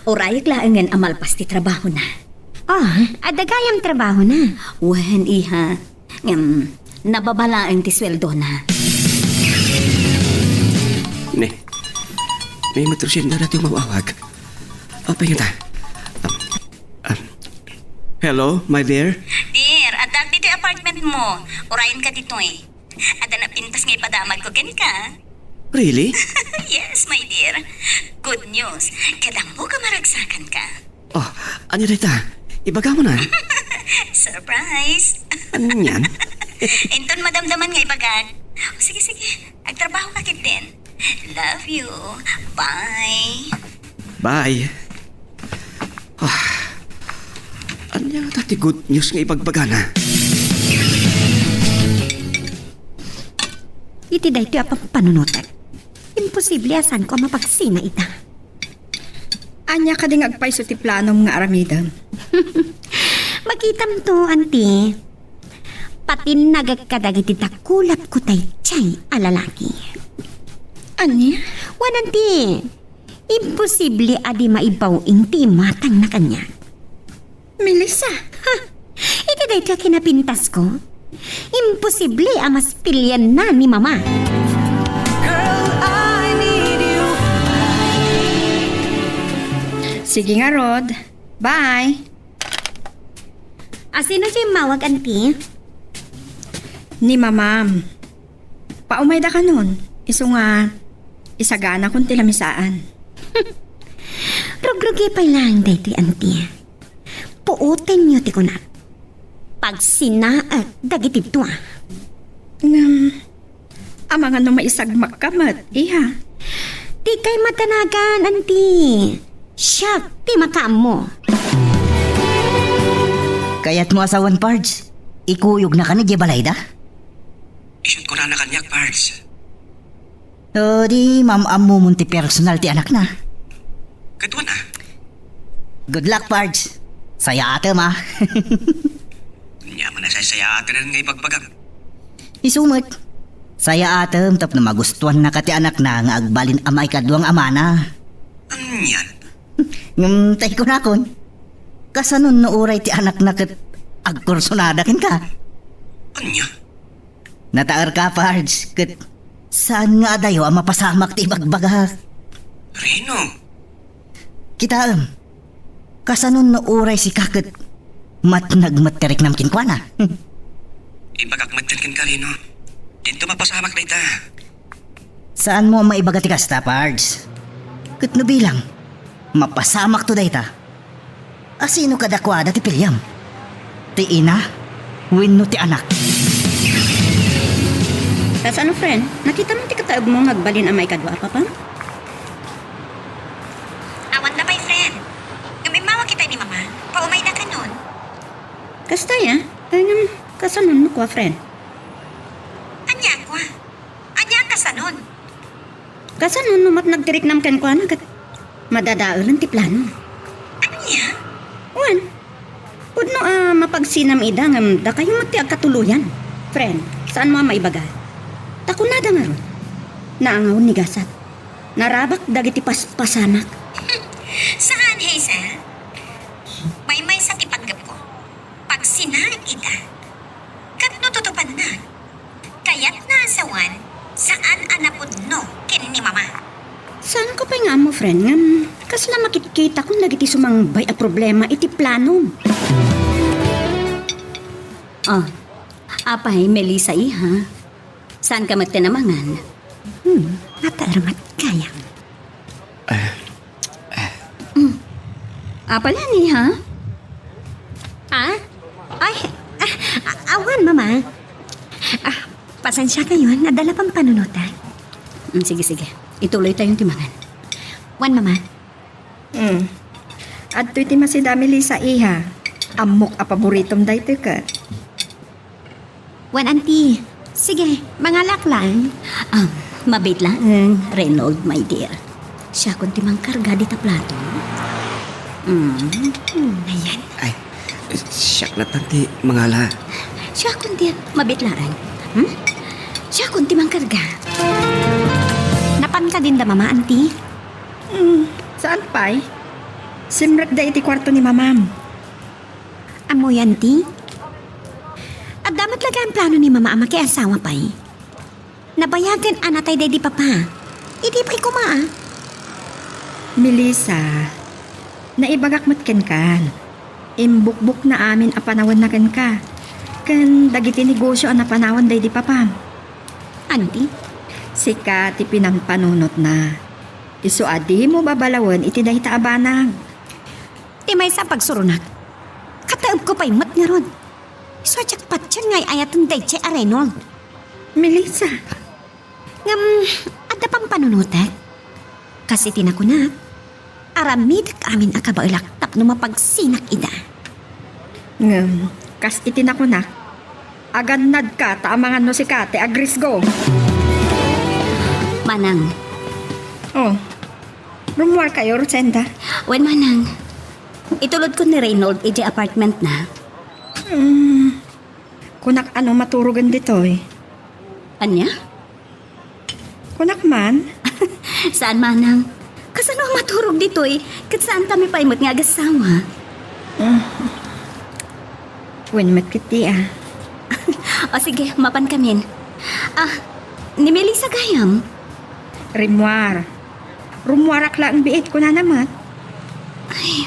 Urayek laengen a malpas ti trabahona. Ah, adda gayam trabahona? Wen, iha. Ngem, nababa laeng ti sueldona. Ne. Ni Matrician daytoy umaw-awag. Apay ngata? Um, um, hello, my dear? Dear, addaak ditoy apartmentmo. Urayenka ditoy. Adda napintas nga ipadamagko kenka. Really? Yes, my dear. Good news. Ket ammok a maragsakanka. Oh, ania dayta? Ibagam na. Surprise. Anian? Inton madamdaman nga ibagak. O, sige, sige. Agtrabahoka ketdin. Love you. Bye. Bye. Ah, ania ngata ti good news nga ibagbagana? Iti daytoy a pampanunotek, imposible a saanko a mapagsina ita. Ania kadi nga agpayso ti planom nga aramidem? Makitamto, Auntie. Patinnagek kadagiti dakulapko daydiay a lalaki. Ania? Wen, Auntie, imposible a di maibaw-ing ti imatangna kaniak. Melissa! Ha! Iti daytoy a kinapintasko, imposible a maspilianna ni Mama. Girl, I need you. Sige ngarud. Bye. A, sino ti immawag, Auntie? Ni Mamam. Paumayda kanon, isu nga isaganakon ti lamisaan. Rugrugi pay laeng daytoy, Auntie. Puotenyo ti kunak. Pagsinaek dagiti dua. Ngem, amangan no maisagmakka met, iha. Dikay madanagan, Auntie. Siak ti makaammo. Kayatmo a sawen, Pards? Ikuyogna kano idiay balayda? Isut' kunana kaniak, Pards. O, di maam-ammomon ti personal ti anakna. Ket wen a? Good luck, Pards. Sayaatem, a. Ania man a saysayaaten nga ibagbagam? Isu met. Sayaatem tapno magustuannaka ti anakna nga agbalin a maikadua nga amana. Anian? Ngem tay kunakon, kasanon no uray ti anakna ket agkursonada kenka? Ania? Nataerka, Pards, ket saan nga adayo a mapasamak ti ibagbagak. Reno? Kitaem, kasanon no uray sika ket matnag met ti riknam kenkuana? Ibagak met kenka, Reno. Dinto mapasamak dayta. Saanmo a maibaga ti kasta, Pards. Ket no bilang, mapasamakto dayta. A, sino kadakuada ti piliam? Ti ina wenno ti anak? Kasano, friend? Nakitam ti kataebmo nga agbalin a maikadua a papa? Awan da pay, friend. Ngem immawag kita ni Mama. Paumayda kanon. Kasta, a? Ay, ngem, kasano no kua, friend? Ania kua? Ania a kasanon? Kasanon no matnag ti riknam kenkuana ket madadaelen ti plano? Ania? Wen, pudno a mapagsinam ida ngem dakayo met ti agkatuloyan. Friend, saanmo a maibaga? Ta kunada ngarud, naangaw ni gasat. Narabak dagiti paspasamak. Saan, Hazel? Ay nga mo, friend, ngem kasla makitkitakon dagiti sumangbay a problema iti planom? Ah, apay, Melissa, iha? Saan ka met ti namangan? Hmm, nater met gayam. Ah, ah. Hmm. Apay, Lani, ha? Ah? Ay, ah, ah, awan, Mama. Ah, pasensia kayo, nadala pang panunutan. Hmm, sige, sige. Ituloy tayo ti mangan. Wan, Mama. Hmm. Adtoy ti masida, Melissa, iha. Ammok a paboritom daytoy ket. Wen, Auntie. Sige, mangalak lang. Ah, mabit laeng, Reynold, my dear. Siakon ti mangkarga dita plato. Mm. Hmm, ayan. Ay, siak natan ti mangala. Siakon ti mabit laeng. Hmm? Siakon ti mangkarga. Napan ka din da, Mama, Auntie? Hmm, saan pay? Simrek da iti kwarto ni Mamam. Ammoyo, Auntie? Adda met laeng plano ni Mama a makiasawa pay. Nabayagen a natay daydi Papa. Idi pay koma, a? Melissa, naibagak met kenkan. Imbukbokna amin a panawenna kenka, ken dagiti negosio a napanawen daydi Papam. Auntie? Sika ti pinampanunotna. Isu a dimo babalawen iti dayta a banag. Ti maysa a pagsuronak, kataebko pay met ngarud. Isu a diak patien nga ay-ayaten daydiay a Reynold. Melissa. Ngem, adda pampanunotek. Kas iti nakunak, aramidek amin a kabaelak tapno mapagsinak ida. Ngem, kas iti nakunak, agannadka ta amangan no sika ti agrisgo. Manang. Oh, rummuar kayo, Rosenda? Wen, Manang. Itulodko ni Reynold iti apartment na. Hmm. Kunak ano maturogen ditoy. Ania? Kunak man? Saan, Manang. Kasano a maturog ditoy? Ket saan kami pay met nga agassawa? Ah. Wen met ket ti, ah. O sige, mapan kamin. Ah, ni Melissa gayam? Rimmuar. Rummuarak laeng biit, kunana met. Ay,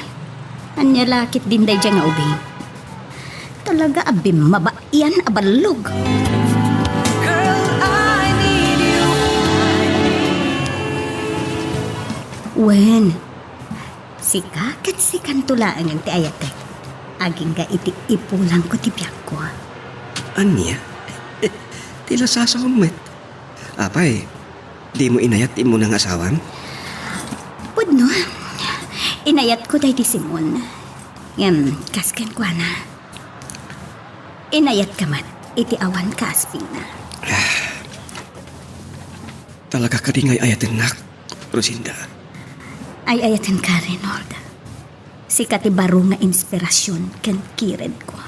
ania la ket din daydiay nga ubing? Talaga a bimmabaian a ballog. Girl, I need you. Wen, sika ket sikanto laengen ti ayatek. Agingga iti ipulangko ti biagko. Ania? Ti lasasawem met. Apay, dimo inayat ti immuna nga asawam? Pudno, inayatko daydi Simon. Ngem, kas kenkuana, inayatka met iti awan kaaspingna. Talaga kadi nga ay-ayatennak, Lucinda? Ay-ayatenka, Reynold. Sika ti baro nga inspirasion ken kiredko.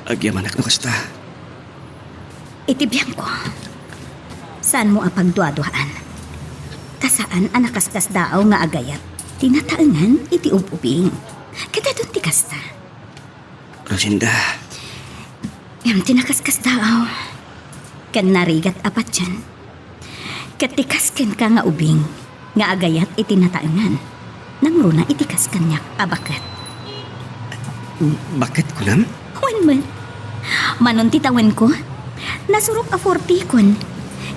Agyamanak no kasta. Iti biangko, saanmo a pagduaduaan. Ta saan a nakaskasdaaw nga agayat ti nataengan iti ub-ubing. Ket adun ti kasta. Lucinda. Ngem ti nakaskasdaaw ken narigat a patien. Ket ti kas kenka nga ubing nga agayat iti nataengan, nangruna iti kas kaniak a baket. Baket kunam? Wen met. Manon ti tawenko, nasurok a fortikon,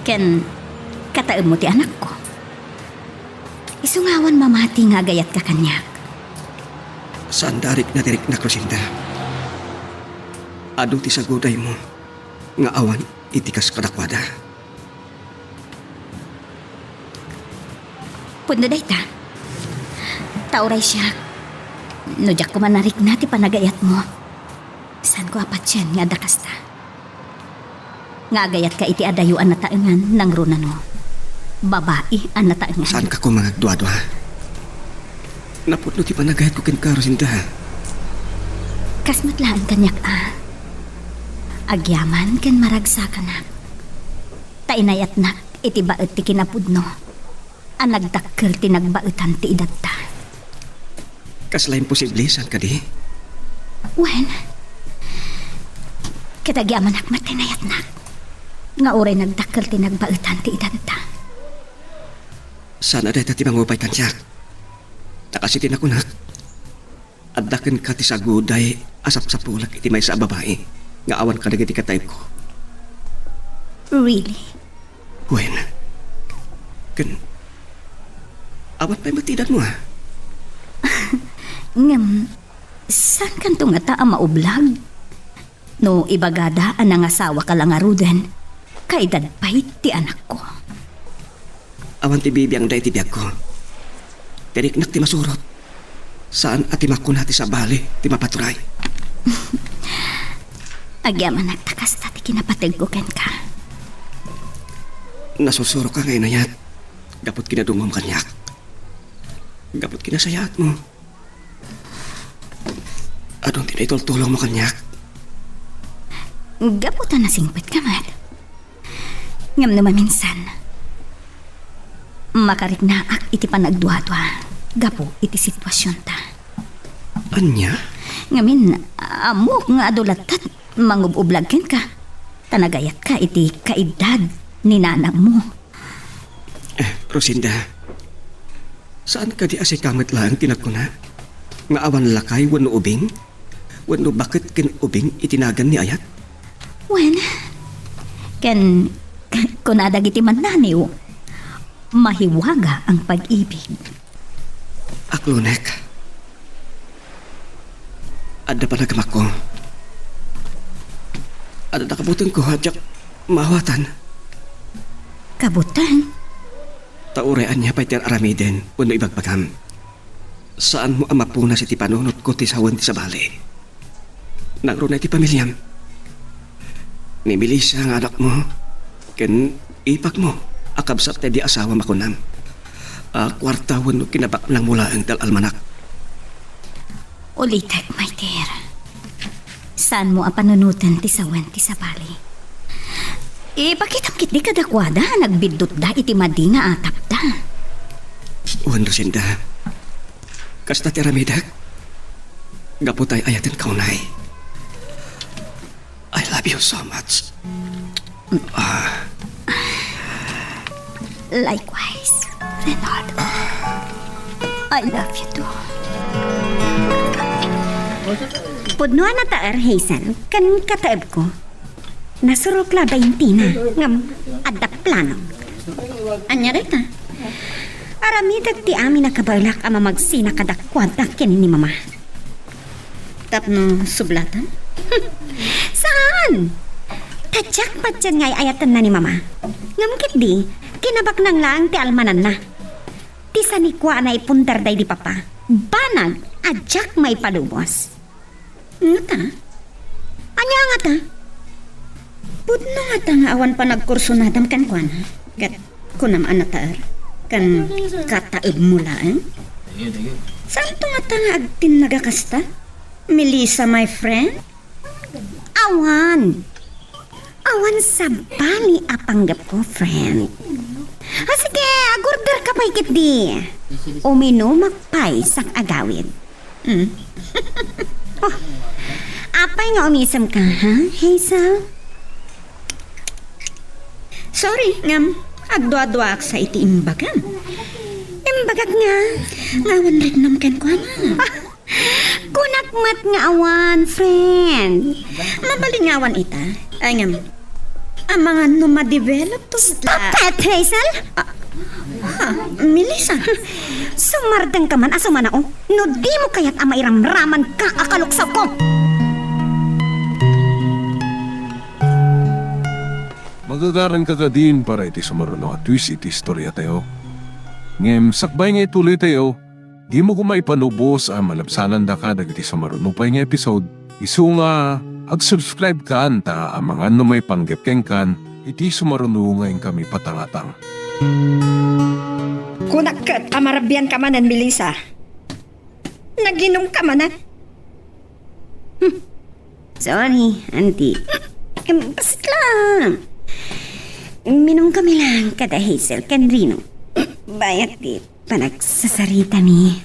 ken kataemmo ti anakko. Isu nga awan mamati nga agayatka kaniak. Saanda a rikna ti riknak, Lucinda. Adu ti sagudaymo nga awan iti kas kadakuada. Pudno dayta. Ta uray siak, no diak koma narikna ti panagayatmo, saanko a patien nga adda kasta. Nga agayatka iti adayo a nataengan nangruna no babai a nataengan. Saanka koma nga agduadua? Napudno ti panagayatko kenka, Lucinda. Kas met laeng kaniak a. Agyaman ken maragsakanak. Ta inayatnak iti baet ti kinapudno a nagdakkel ti nagbaetan ti edadta. Kasla imposible, saan kadi? Wen, ket agyamanak met ti inayatnak nga uray nagdakkel ti nagbaetan ti edadta. Saan a dayta ti mangupay kaniak. Ta kas iti nakunak, adda kenka ti saguday a sapsapulek iti maysa a babai nga awan kadagiti kataibko. Really? Wen. Ken, awan pay met ti edadmo, a? Ngem, saankanto ngata a maublag? No ibagada a nangasawaka la ngaruden, kaedad pay ti anakko. Awan ti bibiangda iti biagko. Ti riknak ti masurot. Saan a ti makuna ti sabali ti mapaturay. Agyamanak ta kasta ti kinapategko kenka. Nasusuroka nga inayat gapu ti kinadungom kaniak. Gapu ti kinasayaatmo. Adun ti naitultulongmo kaniak. Gapu ta nasingpetka met. Ngem no maminsan, makariknaak iti panagduadua gapu iti situasionta. Ania? Ngamin, ammok nga adu latta ti mangub-ublag kenka. Ta nagayatka iti kaedad ni nanangmo. Eh, Rosinda, saan kadi a sika met laeng ti nagkuna nga awan lakay wenno ubing? Wenno baket ken ubing iti nagan ni ayat? Wen, ken kuna dagiti mannaniw, mahiwaga ang pag-ibig. Aklonek. Adda panagamakko. Adda kabutengko a diak maawatan. Kabuteng? Ta uray ania pay ti ar-aramiden wenno ibagbagam, saanmo a mapunas iti panunotko ti sawen ti sabali. Nangruna iti pamiliam. Ni Melissa nga anakmo ken ipakmo a kabsat daydi asawam a kunam a kuarta wenno kinabaknangmo laeng ti al-almanak. Ulitek, my dear. Saanmo a panunoten ti sawen ti sabali. Ipakitam ketdi kadakuada a nagbiddutda iti madi nga atapda. Wen, Rosinda. Kasta ti aramidek. Gapu ta ay-ayatenka unay. I love you so much. Ah. Likewise, Reynald. I love you too. Pudno a nataer, Hazel, ken kataebko. Nasurok laeng ti ina, ngem adda plano. Ania dayta? Aramidek ti amin a kabaelak a mamagsina kadakuada ken ni Mama. Tapno sublatan? Saan? Ta diak patien nga ay-ayatenna ni Mama. Ngem ketdi, kinabaknang laeng ti almananna. Ti sanikua a naipundar daydi Papa, banag a diak maipalubos. Ngata? Ania ngata? Pudno ngata nga awan panagkursunadam kenkuana? Ket kunam a nataer? Ken kataebmo laeng? Saanto ngata nga agtinnag a kasta? Melissa, my friend? Awan. Awan sabali a panggepko, friend. Ah, sige, agorder ka pay ketdi. Uminumak pay sa agawid. Mm. Oh, apay nga umisemka, ha, Hazel? Sorry, ngem agduaduaak sa iti imbagam. Imbagak nga, nga awan riknam kenkuana. Ah, kunak met nga awan, friend. Mabalin nga awan ita. Ay, ngem, amangan no ma-develop to. Stop it, Hazel! Ah, ha, Melissa. Sumardeng ka man a sumanao, no dimo kayat a mairamraman ka a kaluksawko. Magagaran ka kadin para iti sumaruno a twist iti istoriatayo. Ngem sakbay nga ituloytayo, dimo koma ipanubos a malabsanandaka dagiti sumaruno pay nga episode. Isu nga, ag-subscribe kan ta amangan no maipanggep kenkan iti sumaruno nga inkami patangatang. Kunak ket a marabian ka manen, Melissa. Naginom ka manen. Hmm. Sorry, auntie. Em, basit lang. Minum kami lang kada Hazel ken Rino. Bayat ti panagsasaritami.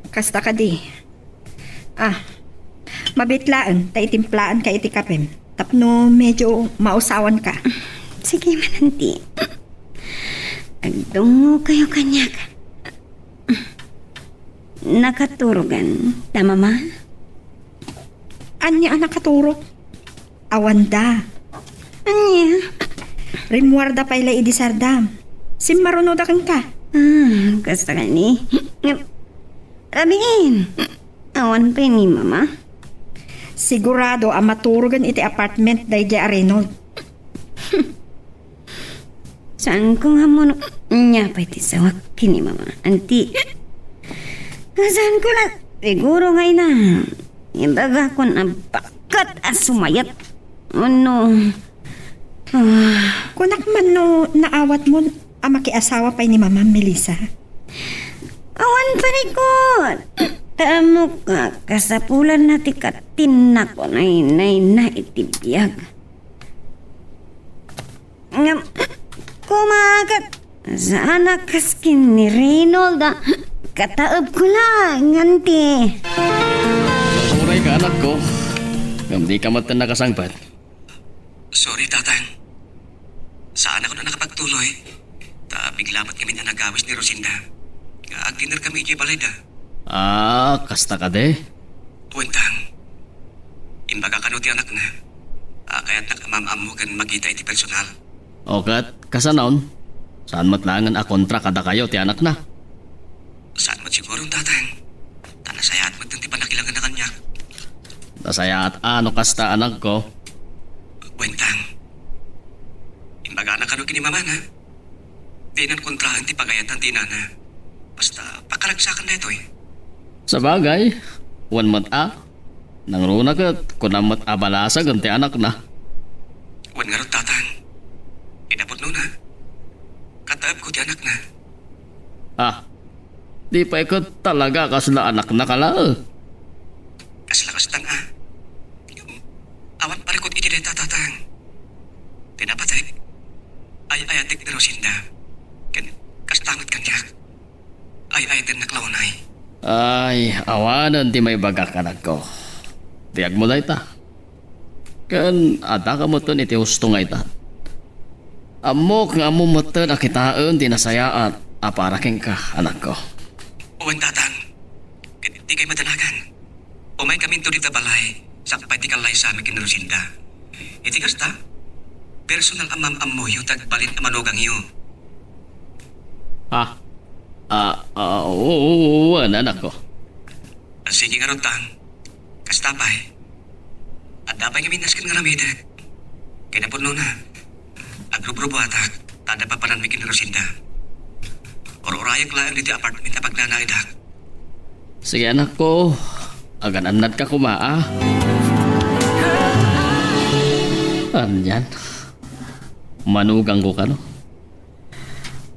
Kasta kadi. Ah, mabitlaen ta itimplaan ka iti kapem. Tapno medyo mausawan ka. Sige man, auntie. Ag-, Dungngokayo kaniak. Nakaturogan ta, Mama? Ania a nakaturog? Awanda. Ania? Rimmuarda pay la idi sardam. Simmarunoda kenka. Ah, kasta kani. Amin. Awan pay ni Mama. Sigurado a maturogen iti apartment daydiay a Reynold. Saanko nga ammo no ania pay ti sawak ken ni Mama. Anti. Saanko la siguro nga ina. Ibagakon a baket a sumayat. Ano? Ah. Kunak man no naawatmo a makiasawa pay ni Mama, Melissa. Awan parikot. Ta ammok a kasapulanna ti katinnak, nay, nay, nay, iti biag. Ngem, kumakat, saan a kas ken ni Reynold a kataebko la, nganti. Uray ka, anakko. Ngem dika met nakasangpet. Sorry, Tatang. Saanakon a nakapagtuloy. Ta bigla met ngamin a nagawis ni Rosinda. Nga agdinner kami idiay balayda. Ah, kasta kadi? Wen, Tang. Imbaga kano ti anakna a kayatnak a maam-ammo ken makita iti personal. O ket, kasanon? Saan met laengen a kontra kadakayo ti anakna? Saan met siguron, Tatang. Ta nasayaat met ti pannakilangenna kaniak. Nasayaat a no kasta, anakko. Wen, Tang. Imbagana kano ken ni Mamana. Dinan kontraen ti pagayatan ti inana. Basta, pakaragsakan daytoy. Sabagay, wen met a. Nangruna ket kunam met a balasagen ti anakna. Wen ngarud, Tatang. Kinapudnona, kataebko ti anakna. Ah, di pay ket talaga kasla anakna ka laeng. Kasla kastan a. Awan parikot iti dayta, Tatang. Ti napatek, ay-ayatek ni Rosinda. Ken kasta met kaniak. Ay-ayatennak la unay. Ay, awanen ti maibagak, anakko. Biagmo dayta. Ken addaka metten iti husto nga ita. Ammok nga ammom metten a kitaen ti nasayaat a para kenka, anakko. Wen, Tatang. Ket dikay madanagan. Umaykaminto dita balay, sakbay ti kallaysami ken ni Rosinda. Iti kasta, personal a maam-ammoyo ti agbalin a manugangyo. Ah, ah, ah, oo, oo, oo, anakko. Ah, sige ngarud, Tang. Kasta pay. Adda pay ngamin asken nga aramidek. Kinapudnona, agrubrubuatak, ta adda papananmi ken ni Rosinda. Ur-urayak laeng ditoy apartment a pagnanaedak. Sige, anakko, agan-annadka koma, a. Anian? Manugangko kano?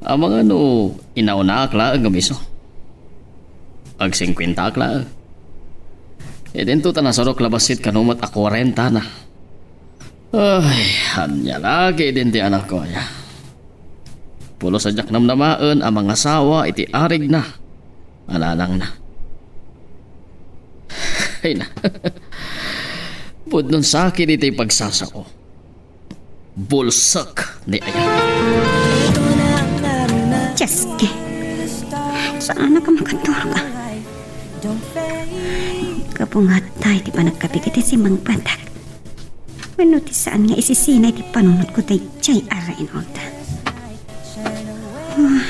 Amangan no inaunaak laeng ngem isu. Agsingkuentaak laeng. Idinto ta nasurok la bassit kano met a kuarentana. Ay, ania la ketdin ti anakko aya. Pulos a diak namnamaen a mangasawa iti arigna a nanangna. Ay na. Pudnon sakit iti pagsasao. Bulsek ni aya. Cheske. Saan a makatulog? Kapungat tayo ti panagkapigit iti simangpatak. Wenno ti saan nga isisina iti panunotko daydiay a Reynold? Ah,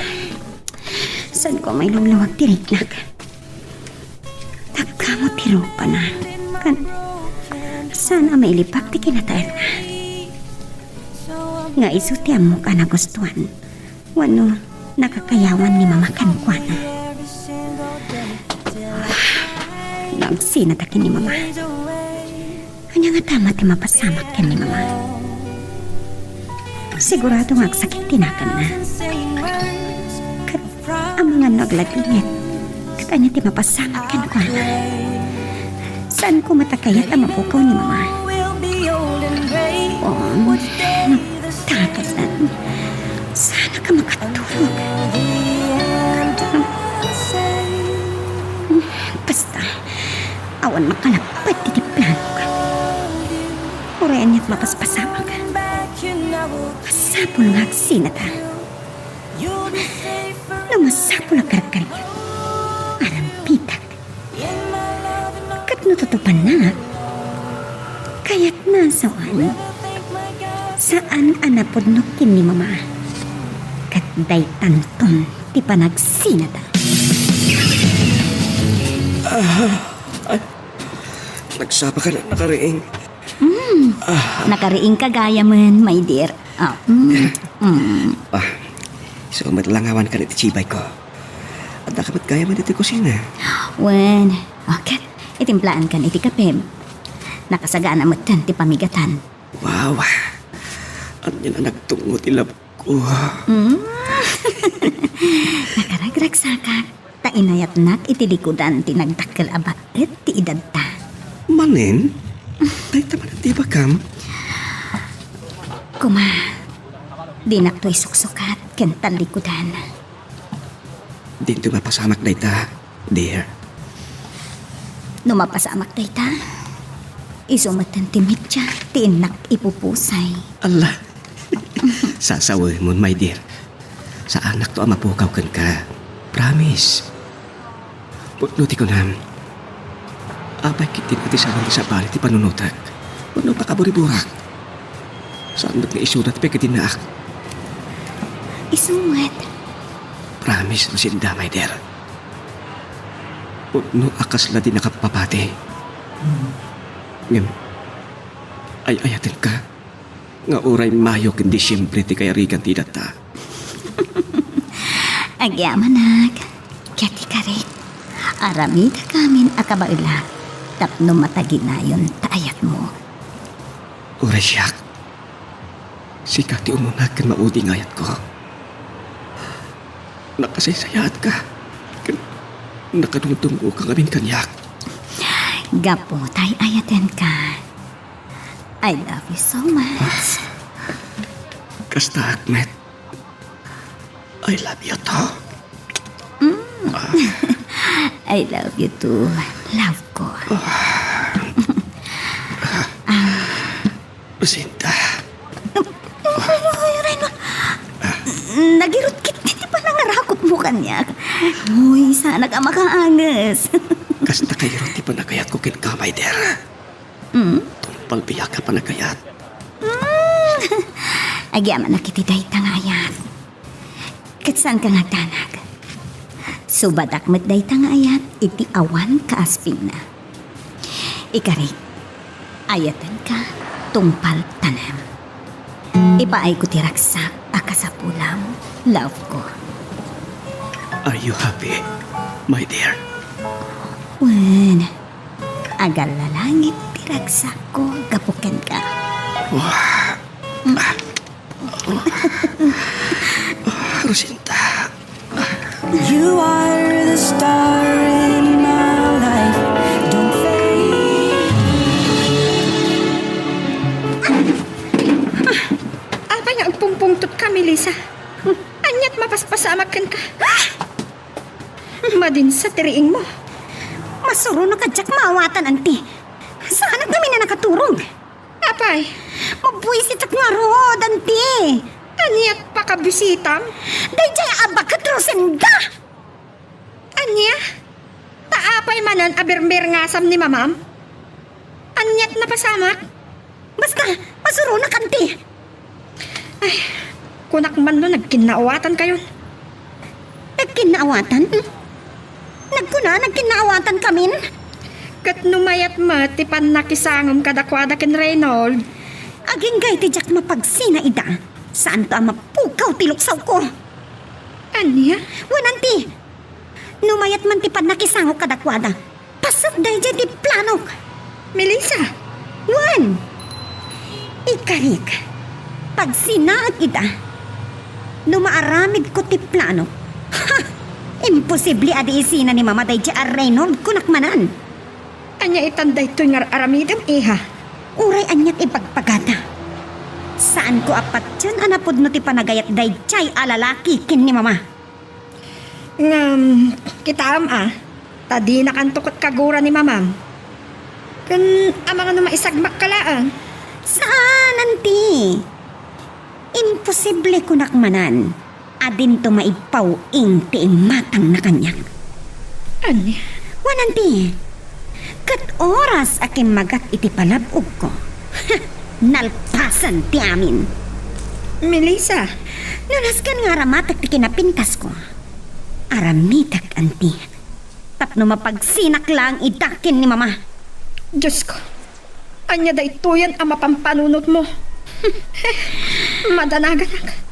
saanko a mailulawag ti riknak? Tagkamo ti rupana. Kan, saan a mailipak ti kinataenna? Nga isu ti ammok a nagustuan. Wenno, nakakayawan ni Mama kenkuana. Nagsinata ken ni Mama. Ania ngata met ti mapasamak ken ni Mama? Sigurado nga agsakit ti naganna. Ket amangan no agladingit, ket ania ti mapasamak kenkuana? Saanko met a kayat a mapukaw ni Mama? Um, Takasan. Saan a makatulog? Basta, awan makalapped iti planok. Uray aniat mapaspasamak. Masapul nga agsinata. No masapul a karkariak, arambidak. Ket no tutupannak, kayatna a sawen, saan a napudno ken ni Mama. Ket daytanton ti panagsinada. Ay, nagsapa ka na, nakariing. Mm. Ah. Nakariing ka gayamen, my dear. Ah, mm, mm. Ah, isu met la nga awankan iti sibayko. Adda ka met gayamen iti kusina. Wen, okay. Itimplaankan iti kapem. Nakasagana metten ti pamigatan. Wow! Ania a nagtungngo ti labko. Mm. Nakaragragsakak, ta inayatnak iti likudan ti nagdakkel a baet ti edadta. Manen? Dayta manen ti ibagam? Kuma, dinakto isuksukat ken tallikudan. Dinto mapasamak dayta, dear. No mapasamak dayta, isu metten ti media ti innak ipupusay. Alla. Sasawemon, my dear. Saannakto a mapukaw kenka. Promise. Pudno ti kunam. Apay ketdi a ti sawen ti sabali ti panunotek wenno pakaburiburak? Saan met nga isuda ti pagkadinnaak? Isu met. Promise, Lucinda, my dear. Pudno a kasla di nakapapati. Ngem, ay-ayatenka nga uray Mayo ken Disiembre ti kayarigan ti edatta. Agyamanak, ket ikarik, aramidek amin a kabaelak tapno mataginayon ta ayatmo. Uray siak, sika ti umuna ken maudi nga ayatko. Nakasaysayaatka ken nakadungdungngoka ngamin kaniak. Gapu ta ay-ayatenka. I love you so much. Kastaak met. I love you too. Mm. I love you too, love ko. Jacinta. Ay, Reno. Nagirut ketdi ti panangarakopmo kaniak. Uy, saanak a makaanges. Kasta kayat ti panagayatko kenka, my dear. Mm? Tungpal biag a panagayat. Mm. Agyamanak iti dayta nga ayat. Ket saanka nga agdanag. Subadak met dayta nga ayat iti awan kaaspingna. Ikarik, ayatenka tungpal tanem. Ipaayko ti ragsak a kasapulam, love ko. Are you happy, my dear? Wen, agallalangit ti ragsakko gapu kenka. Wah. Ah. Jacinta. You are the star in my life. Don't fade. Apay nga agpungpungtotka, Melissa? Aniat mapaspasamak kenka? Madinsa ti riingmo. Masuronak a diak maawatan, anti. Saanak ngamin a nakaturog. Apay? Mabuisitak ngarud, anti. Aniat pakabisitam? Daydiay a baket, Rosenda! Ania? Ta apay manen a birmirngasam ni mamam? Aniat napasamak? Basta, masuronak, anti. Ay, kunak man no nagkinnaawatan kayon. Nagkinnaawatan? Hmm? Nagkuna, nagkinnaawatan kamin? Ket no mayat met ti pannakisangom kadakuada ken Reynold. Agingga iti diak mapagsina ida, saanto a mapukaw ti luksawko. Ania? Wen, anti, no mayat man ti pannakisangok kadakuada, paset daydiay ti planok. Melissa! Wen! Ikarik, pagsinaek ida. No maaramidko ti planok, ha! Imposible a di isina ni Mama daydiay a Reynold, kunak manen. Ania itan daytoy nga ar-aramidem, iha? Uray aniat ibagbagada. Saanko a patien a napudno ti panagayat daydiay a lalaki ken ni Mama. Ngem, kitaem a, ta dinakanto ket kagura ni mamam. Ken amangan no maisagmakka laeng. Saan, anti. Imposible, kunak manen. A dinto maippaw-ing ti imatangna kaniak. Ania? Wen anti, ket oras a kimmagat iti palab-ogko, nalpasen ti amin. Melissa! No nasken nga aramatek ti kinapintasko, aramitek anti tapno mapagsinak laeng ida ken ni Mama. Diosko, ania daytoyen a mapampanunotmo? Madanaganak.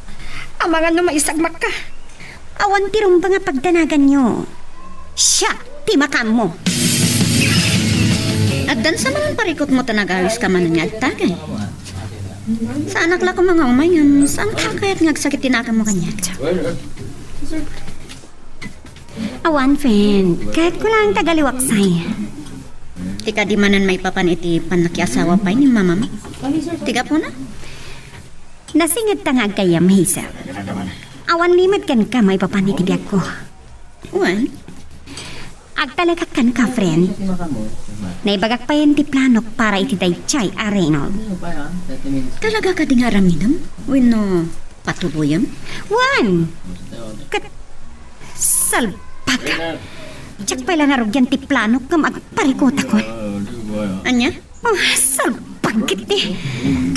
Amangan no maisagmakka. Awan ti rumbeng a pagdanaganyo. Siak ti makaammo. Addan sa manen parikutmo ta nagawiska manen nga agtagay. Saanak la koma nga umay ngem saanka kayat nga agsakit ti naganmo kaniak? Awan, friend. Kayatko laeng ti agaliwaksay. Ti kadi manen maipapan iti pannakiasawa pay ni mamam? Ti gapuna? Nasingedta nga aggayyem, Hazel. Awan limed kenka maipapan iti biagko. Wen? Agtalekak kenka, friend. Naibagak payen ti planok para iti daydiay a Reynold. Talaga kadi nga aramidem? Wenno patuloyem? Wen! Ket salbag! Diak pay la narugian ti planok ngem agparikutakon. Ania? Oh, salbag ketdi.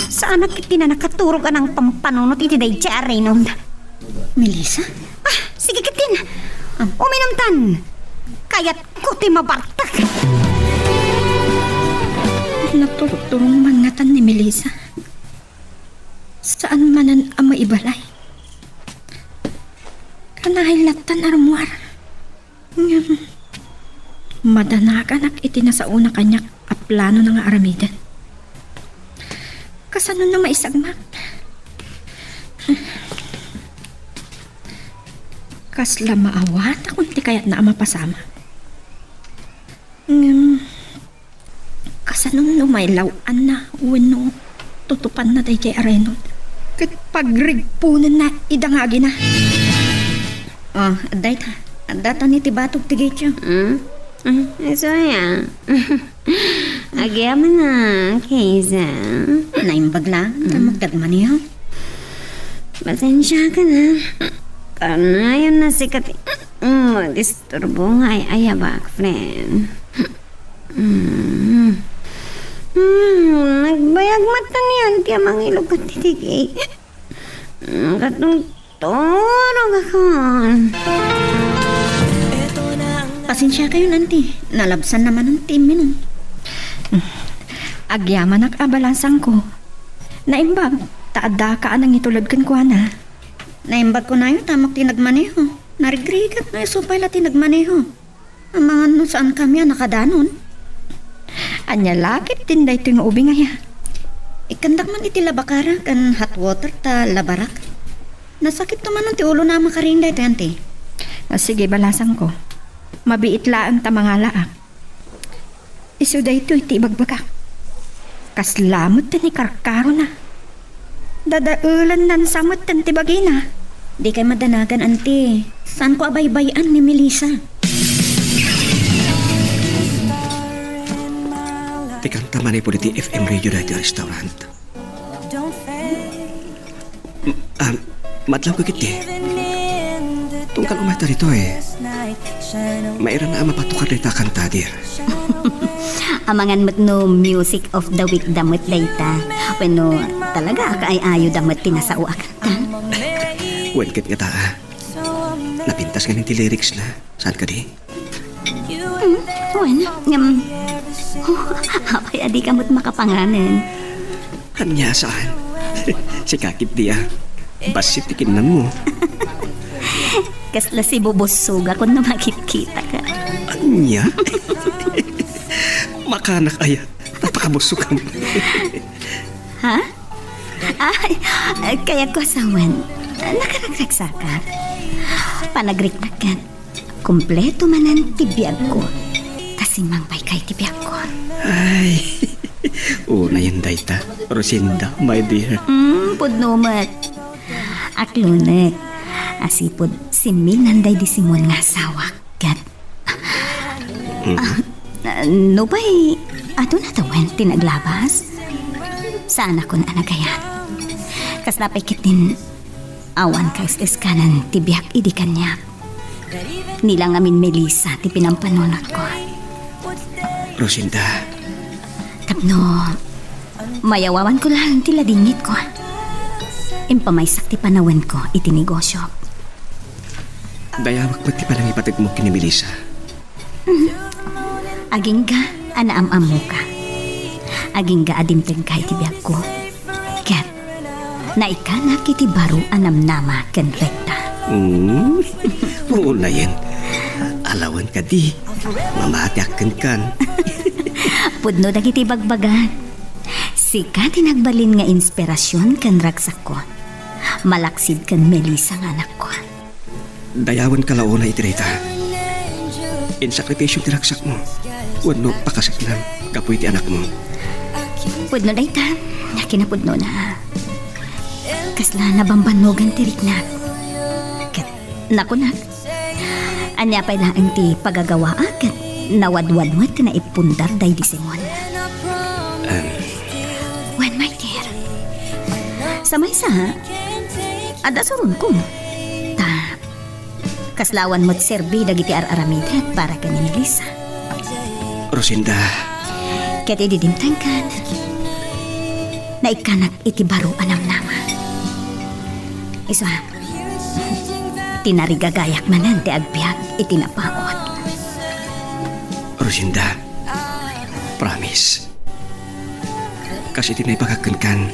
Saanak ketdi a nakaturog a nangpampanunot iti daydiay a Reynold. Melissa? Ah, sige ketdin. Am- Uminumtan. Kayatko ti mabartek. Naturturong man ngatan ni Melissa. Saan manen a maibalay. Kanayon lattan a rummuar. Ngem, madanaganak iti nasaona kaniak a planona nga aramiden. Kasano no maisagmak? Kasla maawatakon ti kayatna a mapasamak. Ngem, kasano no mailaw-anna wenno tutupanna daydiay a Reynold ket pagrigponenna ida nga agina? Oh, adda ita. Adda tani ti batog ti gate-yo. Hmm? Hmm, isu aya. Agyamanak, Hazel. Naimbag laeng ta Mm. magdagmaneho. Pasensiakan, ha. Kanayon a sika ti, mm, madisturbo nga ay-ayabak, friend. Mm. Mm, nagbayag met ni Auntie a mangilugan ti tigay. Mm, katong turogakon. Pasensiakayon, Auntie. Nalabsanna manen ti imminum. Agyamanak a balasangko. Naimbag, ta addaka a nangitulod kenkuana. Naimbag kunayo ta ammok ti nagmaneho. Narigrigat no isu pay la ti nagmaneho. Amangan no saankami a nakadanon. Ania la ketdin daytoy nga ubing aya? Ikkandak man iti labakara ken hot water ta labarak. Nasakitto manen ti ulona a makaring daytoy, Auntie. Ah, sige, balasangko. Mabiit laeng ta mangalaak. Isu daytoy ti ibagbagak. Kasla met ti karkarona. Dadaelennan sa met ti bagina. Dikay madanagan, Auntie. Saanko a baybay-an ni Melissa. Ti kanta manipud iti F M radio daytoy a restaurant. Ah, madlaw ka ketdi. Tunggal umay ta ditoy. Mairana a mapatukar dayta a kanta, dear. Amangan met no music of the week da met dayta. Wenno, talaga a kaay-ayo da met ti nasao a kanta. Wen ket ngata, ah. Napintas ngamin ti lyrics na. Saan kadi? Hmm, wen, ngem, apay a dika met makapanganen? Ania, saan? Sika ketdi a. Bassit ti kinnanmo. Kasla sibubussogakon no makitkitaka. Ania? Makanak aya. Napakabussogam. Ha? Ay, kayatko a sawen. Nakaragragsakak. Panagriknak ket. Kompleto manen ti biagko. Ta simmangpaykay ti biagko. Ay, unayen dayta, Rosinda, my dear. Hmm, pudno met. Aklonek. Asipud simminan daydi Simon nga asawak. Ket, Mm. Ah, no pay, aduna tawen ti naglabas? Saanakon a nagayat. Kasla pay ketdin Awan kaes-eskanen ti biag idi kaniak. Ni la ngamin Melissa ti pinampanunotko. Rosinda. Tapno mayawawanko laeng ti ladingitko. Impamaysak ti panawenko iti negosio. Dayawek met ti panangipategmo ken ni Melissa. Agingga a naam-ammoka. Agingga a dimtengka iti biagko. Ket naikkanak iti baro a namnama ken rekta. Mm. Unayen. Alawen kadi. Mamatiak kenkan. Pudno dagiti bagbagak. Sika ti nagbalin nga inspirasion ken ragsakko. Malaksid ken Melissa nga anakko. Dayawenka la unay iti dayta. Insakripisyo ti ragsakmo wenno pakasaknam gapu iti anakmo. Pudno dayta, kinapudnona. Kasla nabambannogan ti riknak. Ket nakunak, ania pay laeng ti pagagawaak ket nawadwad met ti naipundar daydi Simon. Em. Wen, my dear. Sa maysa, adda suronko. Ta, kasla awan met serbi dagiti ar-aramidet para ken ni Melissa. Rosinda. Ket idi dimtengkan, naikkanak iti baro a namnama. Isu a, tinarigagayak manen ti agbiag iti napaut. Rosinda, promise. Kas iti naibagak kenkan,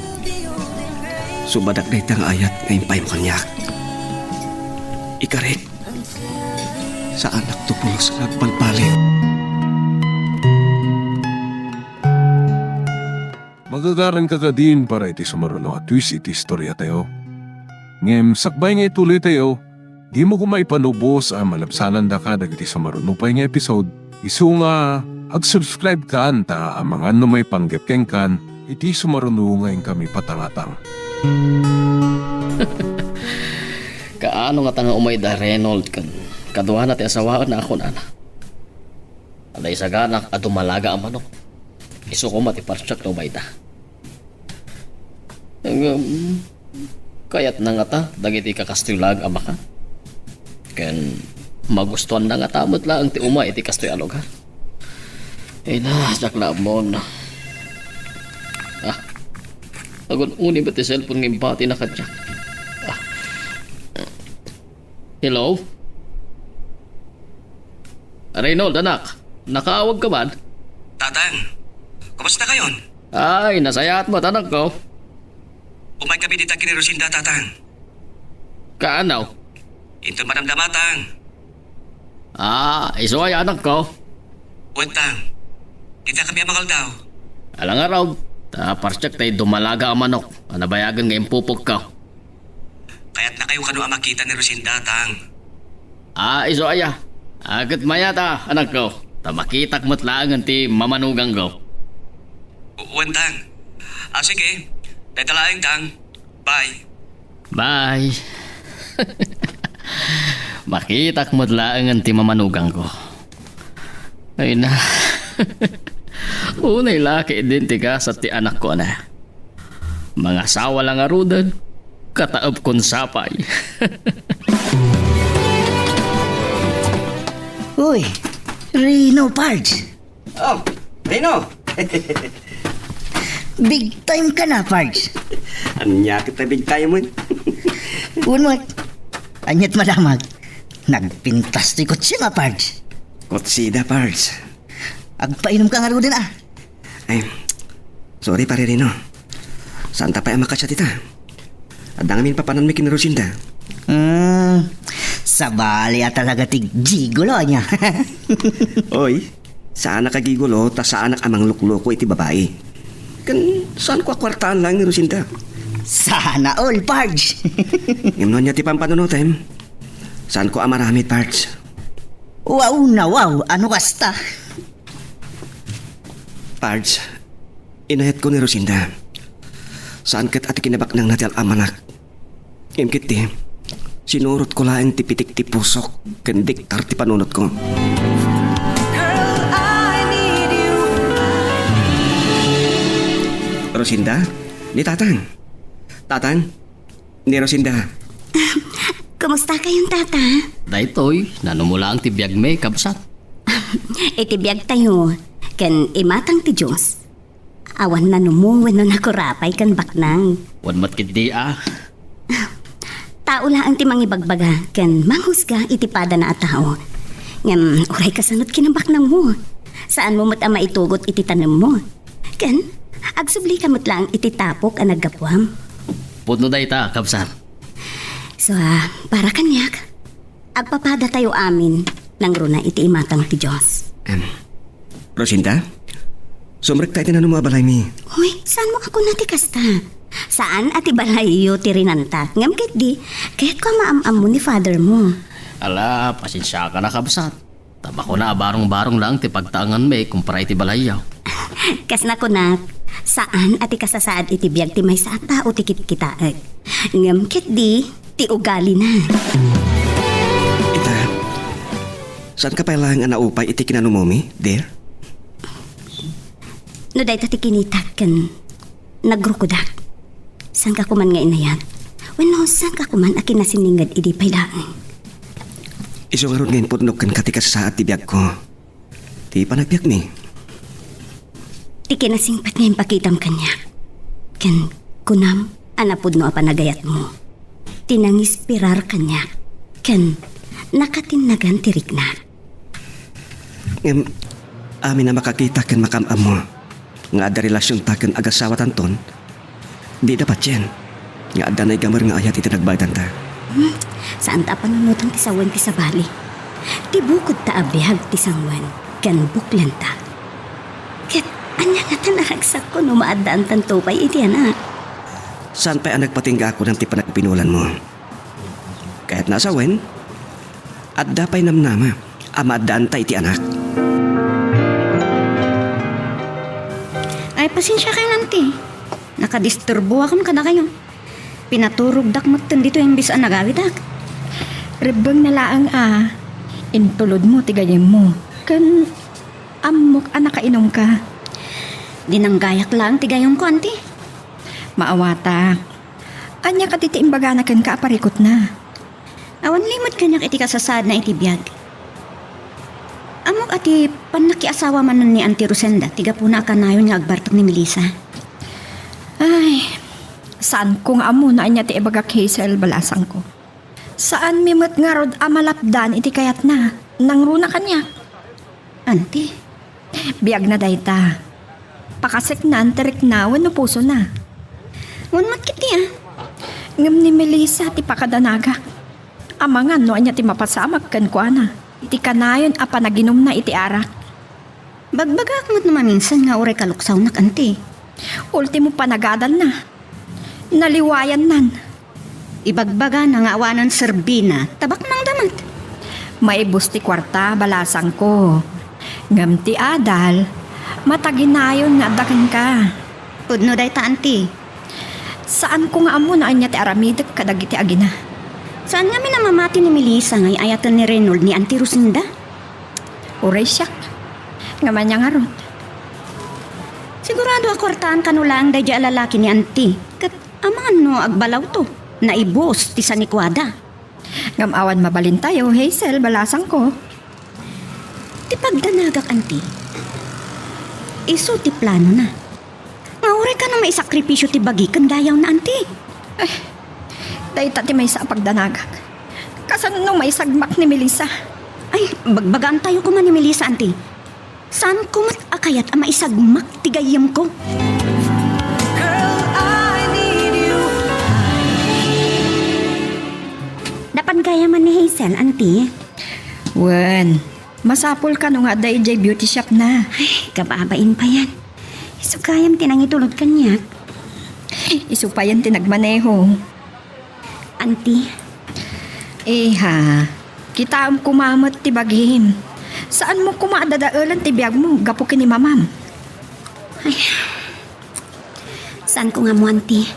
subadak dayta nga ayat nga impaymo kaniak. Ikarik, saanakto pulos nga agbalbaliw. Magagaranka kadin para iti sumaruno a twist iti istoriatayo. Ngem sakbay nga ituloytayo, dimo koma ipanubos a malabsanandaka dagiti sumaruno pay nga episode. Isu nga, ag-subscribe kan ta amangan no maipanggep kenkan iti sumaruno nga inkami patangatang. Kaano ngata nga umay da Reynold ken kaduana ti asawaenna a kunana? Naisaganak a dumalaga a manok. Isu koma ti parsiak no mayda. Ngem, kayatna ngata dagiti kakastoy laeng a maka? Ken magustuanna ngata met laeng ti umay iti kastoy a lugar? Ay na, diak la ammon. Ah, agun-uni met ti cellphone nga imbatina kaniak. Ah. Hello? Reynold, anak, nakaawag ka man? Tatang, kumusta kayon? Ay, nasayaat met, anakko. Umay kami dita ken ni Rosinda, Tatang. Kaano? Inton madamdama, Tang. Ah, isu aya, anakko? Wen, Tang. Dita kami a mangaldaw. Ala ngarud, ta parsiak tay dumalaga a manok a nabayagen nga impupogko. Kayatnakayo kano a makita ni Rosinda, Tang? Ah, isu aya. Ah, ket mayat a, anakko. Ta makitak met laengen ti mamanugangko. Wen, Tang. Ah, sige. Dayta laeng, Tang. Bye. Bye. Makitak met laengen ti mamanugangko. Ay na. Unay la ketdin ti gasat ti anakko, ana. Mangasawa la ngaruden, kataepkon sapay. Uy, Rino, Pards. Oh, Rino! Big time ka na, Pards. Ania ket a big time-en? Wen met. Ania't madamag? Nagpintas ti kotse nga, Pards. Kotsida, Pards. Agpainom ka ngaruden, a. Ay, sorry, Pare Rino. Saanta pay a makasiat ita. Adda ngamin papananmi ken ni Rosinda. Hmm, sabali a talaga ti gigolo, ania? Oy, saanak a gigolo ta saanak a manglukloko iti babai. Ken saanko a kuartaan laeng ni Rosinda. Sana all, Pards! Ngem no ania ti pampanunotem, saanko a maramid, Pards. Wow na wow! Ano kasta? Pards, inayatko ni Rosinda. Saan ket a ti kinabaknangna ti al-amanak. Ngem ketdi, sinurotko laeng ti pitik ti pusok ken diktar ti panunotko. Rosinda, ni Tatang. Tatang, ni Rosinda. Kumustakayon, Tata? Daytoy, nanumo laeng ti biagmi, kabsat. Iti biagtayo, ken imatang ti Dios, awan nanumo wenno nakurapay ken baknang. Wen met ketdi a. Tao laeng ti mangibagbaga ken manghusga iti padana a tao. Ngem uray kasano ti kinabaknangmo, saanmo met a maitugot iti tanemmo. Ken agsublika met laeng iti tapok a naggapuam. Pudno dayta, kabsat. So, a, para kaniak, agpapadatayo amin nangruna iti imatang ti Dios. Em, Rosinda, sumrekta iti nanumo a balaymi. Uy, saanmo a kuna ti kasta? Saan a ti balayyo ti rinantak, ngem ketdi, kayatko a maam-ammo ni father mo. Ala, pasensiakan a, kabsat. Ta bakuna a barong-barong laeng ti pagtaenganmi kumpara iti balayyo. Kas nakunak, saan a ti kasasaad iti biag ti maysa a tao ti kitkitaek. Ngem ketdi, ti ugalina. Ita, saanka pay laeng a naupay iti kinanumomi, dear? No dayta ti kinitak ken nagrukodak, saanka koman nga inayat? Wenno saanka koman a kinasinninged idi pay laeng? Isu ngarud nga impudnok kenka ti kasasaad ti biagko. Ti panagbiagmi. Ti kinasingpet nga impakitam kaniak. Ken kunam a napudno a panagayatmo. Ti nangispirar kaniak. Ken nakatinnagan ti riknak. Ngem, amin a makakita ken makaam-ammo nga adda relasionta ken agasawatanton, dida patien nga adda naigamer nga ayat iti nagbaydanta. Hmm, saanta a panunotan ti sawen ti sabali. Ti bukodta a biag ti sanguen ken buklenta. Ket ania ngatan a ragsakko no maaddaantanto pay iti anak? Saan pay a nagpatingga a kunam ti panagpinulanmo? Kayatna a sawen, adda pay namnama a maaddaanta iti anak. Ay, pasensiakayon, Auntie. Nakadisturboakon kadakayo. Pinaturogdak metten ditoy imbes a nagawidak. Rebbengna laeng a intulodmo ti gayyemmo. Ken ammok a nakainumka. Dinanggayak laeng ti gayyemko, Auntie. Maawatak. Ania kadi ti imbagana kenka a parikutna? Awan limed kaniak iti kasasaadna iti biag. Ammok a ti pannakiasawa manen ni Auntie Rosenda ti gapuna a kanayon nga agbartek ni Melissa. Ay, saanko nga ammo no ania ti ibagak, Hazel, balasangko. Saanmi met ngarud a malapdan iti kayatna, nangruna kaniak. Auntie. Biagna dayta. Pakaseknan ti rikna wenno pusona. Wen met ketdi a. Ngem ni Melissa ti pakadanagak. Amangan no ania ti mapasamak kenkuana iti kanayon a panaginumna iti arak. Bagbagaak met no maminsan nga uray kaluksawnak, Auntie. Ultimo, panagadalna. Naliwayannan. Ibagbagana nga awanan serbina, ta baknangda met. Maibus ti kuarta, balasangko. Ngem ti adal, mataginayon nga adda kenka. Pudno dayta, Auntie. Saanko nga ammo no ania ti aramidek kadagiti agina. Saan ngamin a mamati ni Melissa nga ay-ayaten ni Reynold ni Auntie Rosenda? Uray siak. Ngem ania ngarud? Sigurado a kuartaan kano laeng daydiay a lalaki ni Auntie. Ket amangan no agbalawto, naibus ti sanikuada. Ngem awan mabalintayo, Hazel, balasangko. Ti pagdanagak, Auntie, isu ti planona. Nga uray kano maisakripisio ti bagi ken dayawna, Auntie. Eh, dayta ti maysa a pagdanagak. Kasano no maisagmak ni Melissa? Ay, bagbagaantayo koma ni Melissa, Auntie. Saanko met a kayat a maisagmak ti gayyemko. Girl, I need you. Napan gayam ni Hazel, Auntie? Wen, masapul kano nga adda idiay beauty shop na. Ay, kababain payen. Isu gayam ti nangitulod kaniak. Isu payen ti nagmaneho. Auntie. Iha, kitaem koma met ti bagim. Saanmo koma a dadaelen ti biagmo gapu ken ni mamam. Ay, saanko nga ammo, Auntie.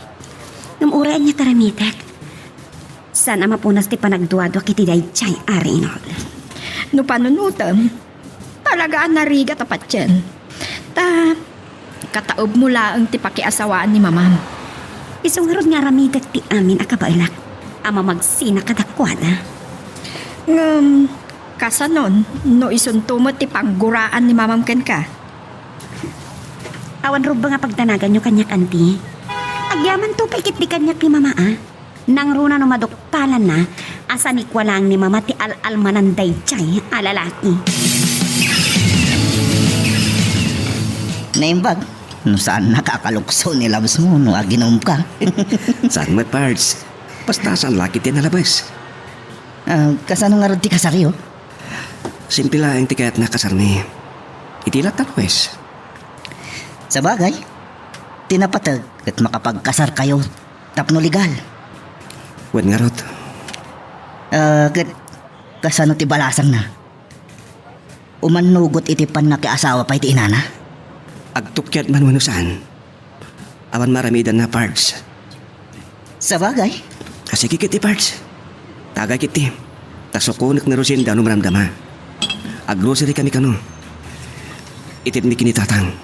Ngem uray ania ti aramidek, saan a mapunas ti panagduaduak iti daydiay a Reynold. No panunotem, talaga a narigat a patien. Ta, kataebmo laeng ti pakiasawaan ni mamam. Isu ngarud nga aramidek ti amin a kabaelak. a mamagsina kadakuada. Ngem, kasano no isunto met ti pangguraan ni mamam kenka? Awan rubba nga pagdanaganyo kaniak, anti. Agyamanto pay ketdi kaniak ni mama, a. Nangruna no maduktalanna a sanikua laeng ni mama ti al-almanan daydiay a lalaki. Naimbag, no saannaka a kalukso ni labsmo no aginomka. Saan met, Pards. Basta saan la ketdi a nalabes. Ah, kasano ngarud ti kasaryo? Simple laeng ti kayatna a kasarmi. Iti lattan, huwes. Sabagay, ti napateg ket makapagkasarkayo tapno legal. Wen ngarud. Ah, ket kasano ti balasangna? Umannugot iti pannakiasawa pay ti inana? Agtukyad man wenno saan, awan maaramidanna, Pards. Sabagay. A, sige ketdi, Pards. Tagay ketdi. Ta sukonek ni Rosenda no madamdama. Ag-grocery kami kano. Itedmi ken ni tatang.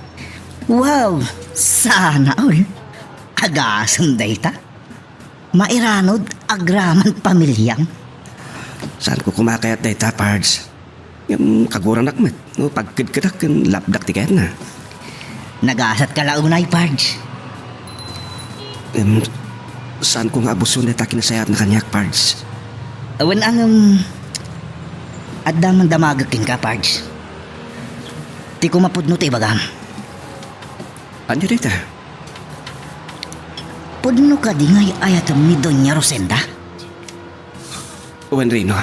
Wow! Sana all. Agasem dayta. Mairanod agraman pamiliam. Saanko koma a kayat dayta, Pards. Ngem kaguranak met no pagkedkedak ken lapdak ti kayatna. Nagasatka la unay, Pards. Em, saanko nga abuson dayta kinasayaatna kaniak, Pards. Awan, ngem adda man damagek kenka, Pards. Ti kumapudno ti ibagam. Ania dayta? Pudno kadi nga ay-ayatem ni Doña Rosenda? Wen, Reno.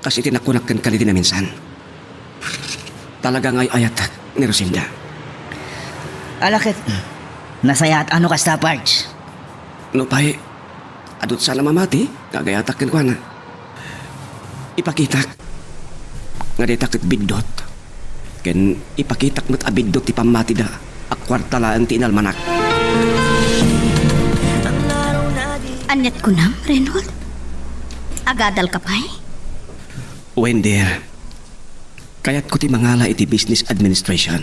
Kas iti nakunak kenka idi naminsan, talaga nga ay-ayatek ni Rosenda. Ala ket, nasayaat no kasta, Pards. Nupay, adu ti saan a mamati nga agayatak kenkuana. Ipakitak nga dayta ket biddut. Ken ipakitak met a biddut ti pammatida a kuarta laeng ti inalmanak. Aniat kunam, Reynold? Agadalka pay? Wen, dear. Kayatko ti mangala iti business administration.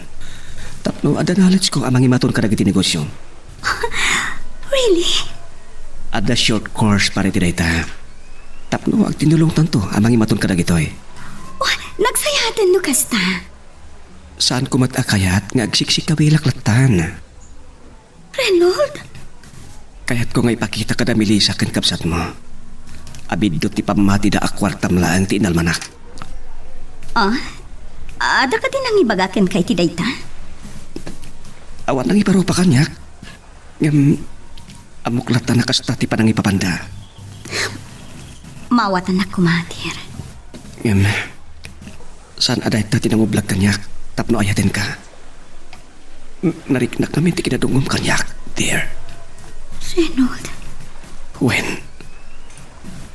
Tapno adda knowledge ko a mangimaton kadagiti negosyo. Really? Adda short course para iti dayta. Tapno agtinulongtanto a mangimaton kadagitoy. Oh, nagsayaaten no kasta. Saanko met a kayat nga agsiksikawilak lattan. Reynold? Kayatko nga ipakita kada Melissa ken kabsatmo a biddut ti pammatida a kuartam laeng ti inalmanak. Ah? Adda kadi nangibaga kenka iti dayta? Awan nangibarupa kaniak. Ngem, ammok latta a kasta ti panangipapanda. Maawatannak koma, dear. Ngem, saan a dayta ti nangublag kaniak tapno ayatenka. N-, nariknak ngamin ti kinadungngom kaniak, dear. Reynold. Wen,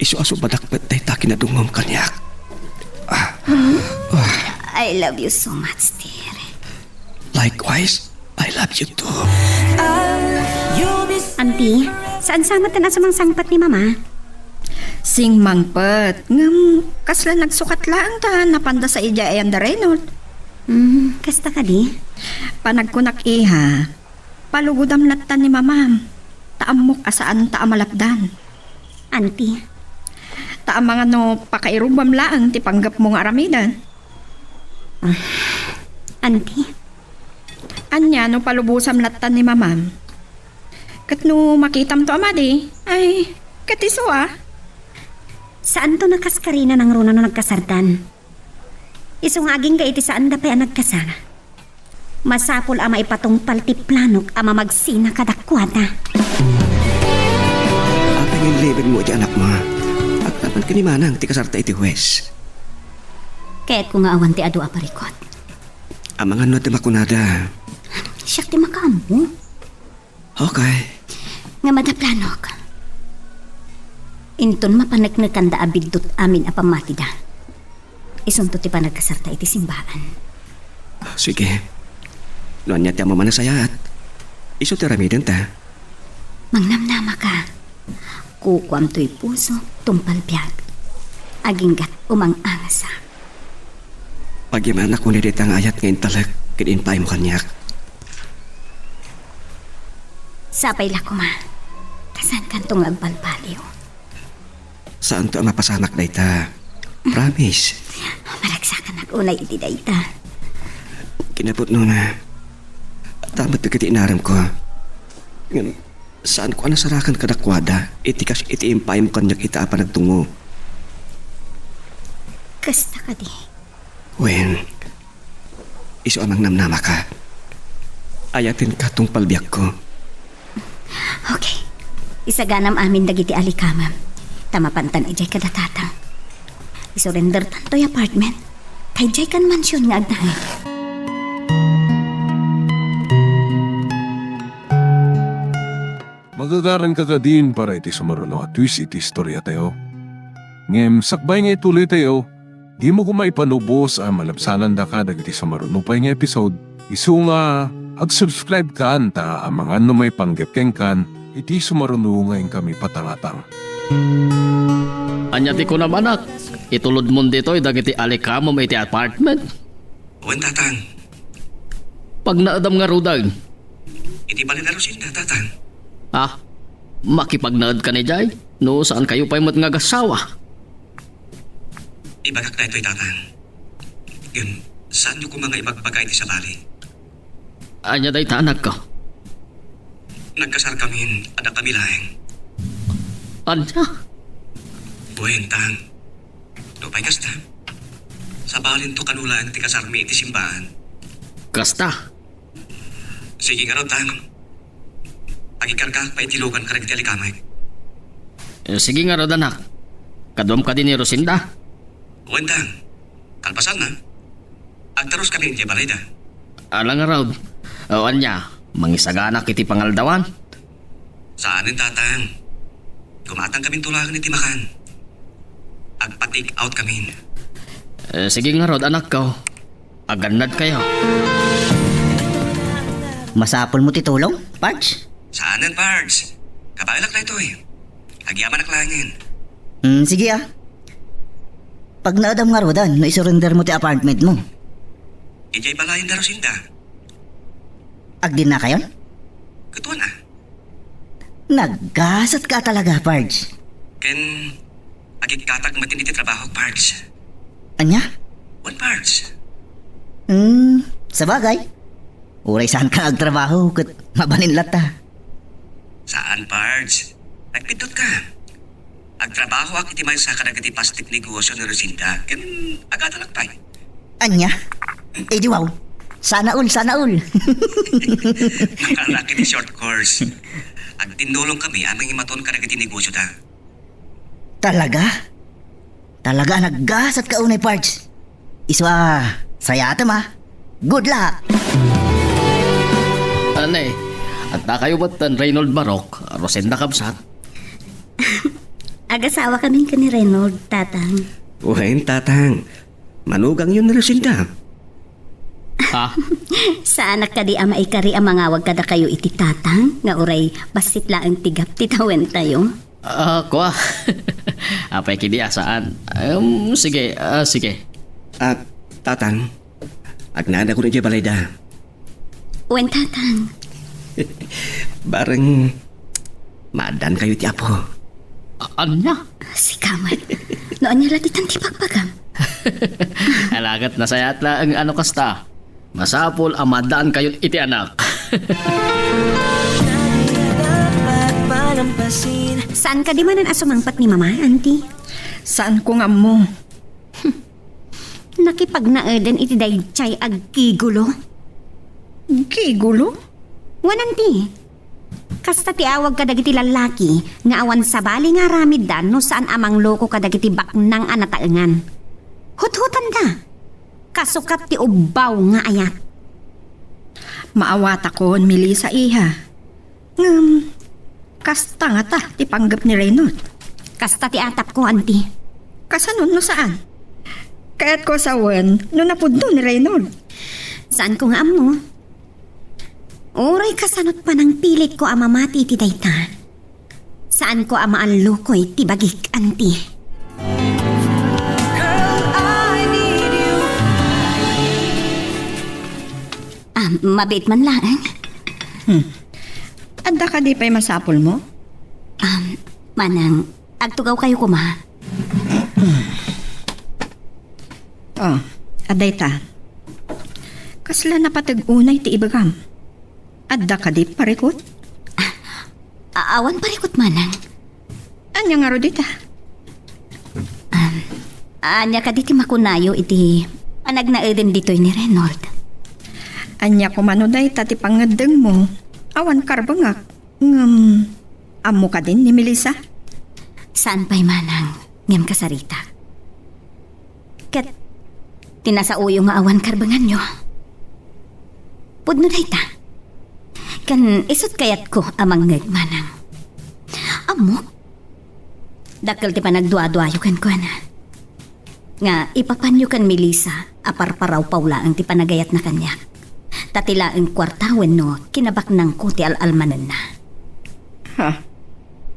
isu a subadak met dayta kinadungngom kaniak. Ah. Ah. I love you so much, dear. Likewise, I love you too. Anti, saan sa met a sumangsangpet ni Mama? Simmangpet, ngem kasla nagsukat laeng ta napanda sa idiay ayanda Reynold. Hmm, kasta kadi? Panagkunak, iha, palugodam latta ni Mamam, ta ammok a saanta a malapdan. Anti. Ta amangan no pakairubam laeng ti panggepmo nga aramiden. Ah, anti. Ania no palubosam latta ni Mamam? Ket no makitamto a madi, ay, ket isu a. Saanto a kaskarina nangruna no nagkasardan. Isu nga agingga iti saanda pay a nagkasar. Masapul a maipatungpal ti planok a mamagsina kadakuada. Apay nga inlibinmo iti anakmo? Agraman ken ni Manang ti kasarta iti huwes. Kayatko nga awan ti adu a parikut. Amangan no adda makunada. Siak ti makaammo. Okay. Ngem adda planok. Inton mapaneknekanda a biddut amin a pammatida, isunto ti panagkasarta iti simbaan. Sige. No ania ti ammom a nasayaat, isu ti aramidenta. Mangnamnamaka. Kukuam toy pusok, tungpal biag. Aginggat umang-angasa. Pagyamanak unay dayta nga ayat nga intalek ken impaaymo kaniak. Sapay la koma. Kasaankanto nga agbalbaliw? Saanto a mapasamak dayta. Promise. Maragsakanak unay iti dayta. Kinapudnona, adda met dagiti inaramko. Ngem, saanko a nasarakan kadakuada iti kas iti impaymo kaniak ita a panagtungod. Kasta kadi? Wen, isu a mangnamnamaka, ayatenka tungpal biagko. Okay. Isaganam amin dagiti alikamem. Ta mapantan idiay kada tatang. Isurrendertan toy apartment. Ta idiay kan mansion nga agnaed. Magagaranka kadin para iti sumaruno a twist iti istoriatayo. Ngem sakbay nga ituloytayo, dimo koma ipanubos a malabsanandaka dagiti sumaruno pay nga episode, isu nga ag-subscribe kan ta amangan no maipanggep kenkan iti sumaruno nga inkami patangatang. Ania ti kunam, anak? Itulodmon ditoy dagiti alikamem iti apartment? Wen, tatang. Pagnaedam ngaruden? Iti balay da Lucinda, tatang. Ah, makipagnaedkan idiay? No saankayo pay met nga agassawa? Ibagak daytoy, tatang. Ngem, saanyo koma nga ibagbaga iti sabali. Ania dayta, anakko? Nagkasarkamin a dakami laeng. Ania? Wen, tang. Nupay kasta, sabalinto kano laeng ti kasarmi iti simbaan. Kasta? Sige ngarud, tang. Agikargaak pay iti lugan kadagiti alikamek. Eh, sige ngarud, anak. Kaduam kadi ni Lucinda? Wen, tang. Kalpasanna, agtaruskami idiay balayda. Ala ngarud. O, ania, mangisaganak iti pangaldawan? Saanen, tatang. Gumatangkaminto laeng iti makan. Agpa-take out kamin. Eh, sige ngarud, anakko. Agannadkayo. Masapulmo ti tulong, Pards? Saanen, Pards. Kabaelak daytoy. Agyamanak laengen. Hmm, sige, ah. Pagnaedam ngaruden no isurendermo ti apartmentmo. Idiay balayen da Lucinda. Agdinnakayon? Ket wen a. Naggasatka talaga, Pards. Ken agikkatak met iti trabahok, Pards. Ania? Wen, Pards. Hmm, sabagay. Uray saanka nga agtrabaho ket mabalin latta. Saan, Pards. Nagpiddotka. Agtrabahoak iti maysa kadagiti pastik negosyo ni Lucinda, ken agadalak pay. Ania? Eh, di wow. Sana all, sana all. Nakalak iti short course. Agtinnulongkami a mangimaton kadagiti negosyoda. Talaga? Talaga a naggasatka unay, Pards. Isu a, sayatem a. Good luck! Anay, adda kayo met ni Reynold Marok, Rosenda kabsat? Agasawakamin ken ni Reynold, tatang. Wen, tatang. Manugangyo ni Rosenda. Ha? Saanak kadi a maikari a mangawag kadakayo iti tatang nga uray bassit laeng ti gap ti tawentayo? Ah, kua. Apay kidi a saan? Em, sige, ah, sige. Ah, tatang, agnanayon idiay balayda. Wen, tatang. Bareng maaddaankayo ti Apo. A-, ania? Sika met. No ania la ti tan ti bagbagam? Ala ket nasayaat laeng a no kasta. Masapul a maaddaankayon iti anak. Saan kadi manen a sumangpet ni Mama, Auntie? Saanko nga ammo. Nakipagnaeden iti daydiay a gigolo. Gigolo? Wen, Auntie. Kasta ti awag kadagiti lallaki nga awan sabali nga aramidda no saan a mangloko kadagiti baknang a nataengan. Huthutanda. Kasukat ti ubbaw nga ayat. Maawatakon, Melissa, iha. Ngem, kasta ngata ti panggep ni Reynold. Kasta ti atapko, Auntie. Kasano no saan? Kayatko a sawen no napudno ni Reynold. Saanko nga ammo. Uray kasanot panangpilitko a mamati iti dayta, saanko a maallukoy ti bagik, Auntie. Ah, mabiit man laeng. Hmm. Adda kadi pay masapulmo? Um, Manang, agtugawkayo koma. Ah, adda ita. Kasla napateg unay ti ibagam? Adda kadi parikut? A-, awan parikut, Manang. Ania ngarud ita? Um, ania kadi ti makunayo iti panagnaeden ditoy ni Reynold? Ania koma no dayta ti pangngeddengmo? Awan karbengak. Ngem, ammo kadin ni Melissa? Saan pay, Manang, ngem kasaritak. Ket ti nasaoyo nga awan karbenganyo. Pudno dayta. Ken isut' kayatko a mangngeg, Manang. Ammok, dakkel ti panagduaduayo kenkuana. Nga ipapanyo ken Melissa a parparawpaw laeng ti panagayatna kaniak. Ta ti laeng kuarta wenno kinabaknangko ti al-almanenna. Ha?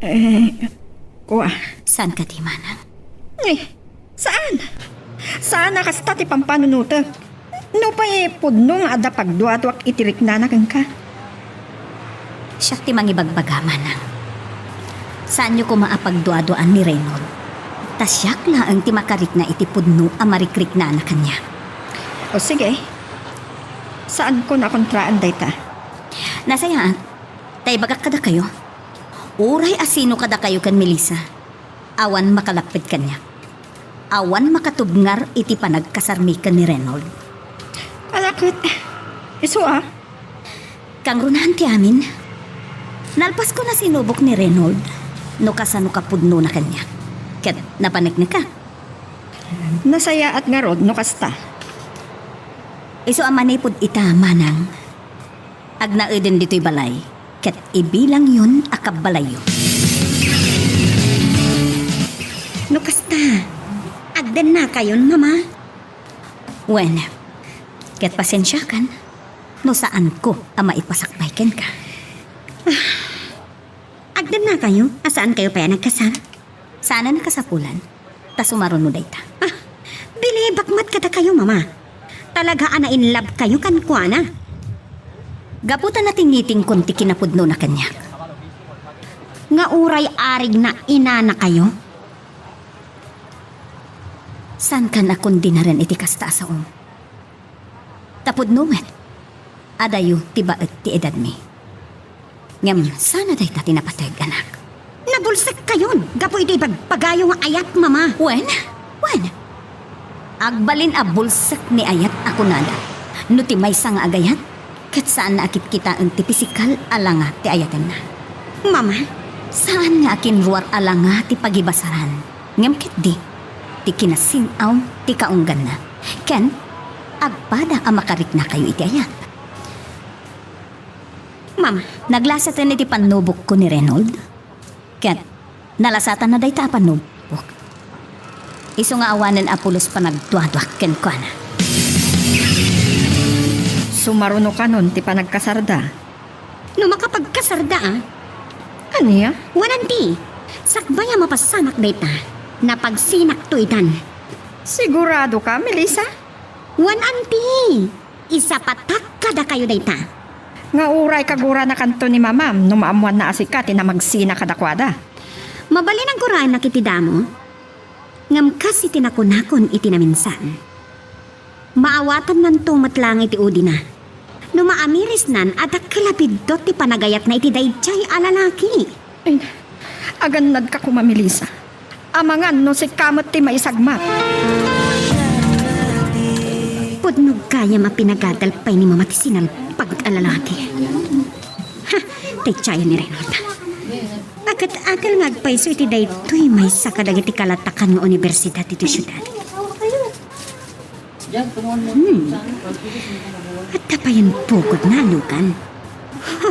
Eh, kua. Saan kadi, Manang? Eh, saan? Saan a kasta ti pampanunotek? Nupay pudno nga adda pagduaduak iti riknana kenka. Siak ti mangibagbaga, Manang. Saanyo koma a pagduaduaan ni Reynold. Ta siak laeng ti makarikna iti pudno a marikriknana kaniak. O sige. Saankon a kontraan dayta. Nasayaat, ta ibagak kadakayo. Uray a sino kadakayo ken Melissa, awan makalapped kaniak. Awan makatubngar iti panagkasarmi ken ni Reynold. Ala ket, isu a? Kangrunaen ti amin. Nalpaskon a sinubok ni Reynold no kasano kapudnona kaniak. Ket napaneknekak. Nasayaat ngarud no kasta. Isu a manipud ita, Manang. Agnaeden ditoy balay, ket ibilangyon a kabbalayyo. No kasta, agdennakayon, Mama? Wen, ket pasensiakan no saanko a maipasakbay kenka. Ah, agdennakayo a saankayo pay a nagkasar? Saan a nakasapulan, ta sumaruno dayta. Ah, bilibak met kadakayo, Mama. Talaga a na-in love kayo kenkuana. Gapu ta natingitingkon ti kinapudnona kaniak. Nga uray arigna inanakayo? Saankan a kondinaren iti kasta a saom? Ta pudno met, adayo ti baet ti edadmi. Ngem saan a dayta ti napateg, anak? Nabulsekkayon gapu iti ibagbagayo nga ayat, Mama. Wen? Wen? Agbalin a bulsek ni ayat a kunada. No ti maysa nga agayat, ket saanna a kitkitaen ti pisikal a langa ti ayatenna. Mama? Saan nga akinruar a langa ti pagibasaran. Ngem ketdi, ti kinasin-aw ti kaungganna, ken agpada a makariknakayo iti ayat. Mama. Naglasaten iti pannubokko ni Reynold, ket nalasatanna dayta a pannubok. Isu nga awanen a pulos panagduaduak kenkuana. Sumarunokanon ti panagkasarda. No makapagkasarda, a? Ania? Wen, Auntie, sakbay a mapasamak dayta, napagsinakto itan. Siguradoka, Melissa? Wen, Auntie, isapatak kadakayo dayta. Nga uray kaguranakanto ni Mamam no maammoanna a sika ti namagsina kadakuada. Mabalin a guraennak iti damo, ngem kas iti nakunakon iti naminsan. Maawatannanto met laeng iti udina. No maamirisnan a dakkel a biddut ti panagayatna iti daydiay a lalaki. Ay, agannadka koma, Melissa. Amangan no sika met ti maisagmak. Pudno gayam a pinagadal pay ni Mama ti sinalpag a lalaki. Ha, daydiay ni Reynold. Agat-agal nga agpayso iti daytoy maysa kadagiti kalatakan nga universidad iti siudad. Hmm. Adda payen pugod nga alugan. Ha!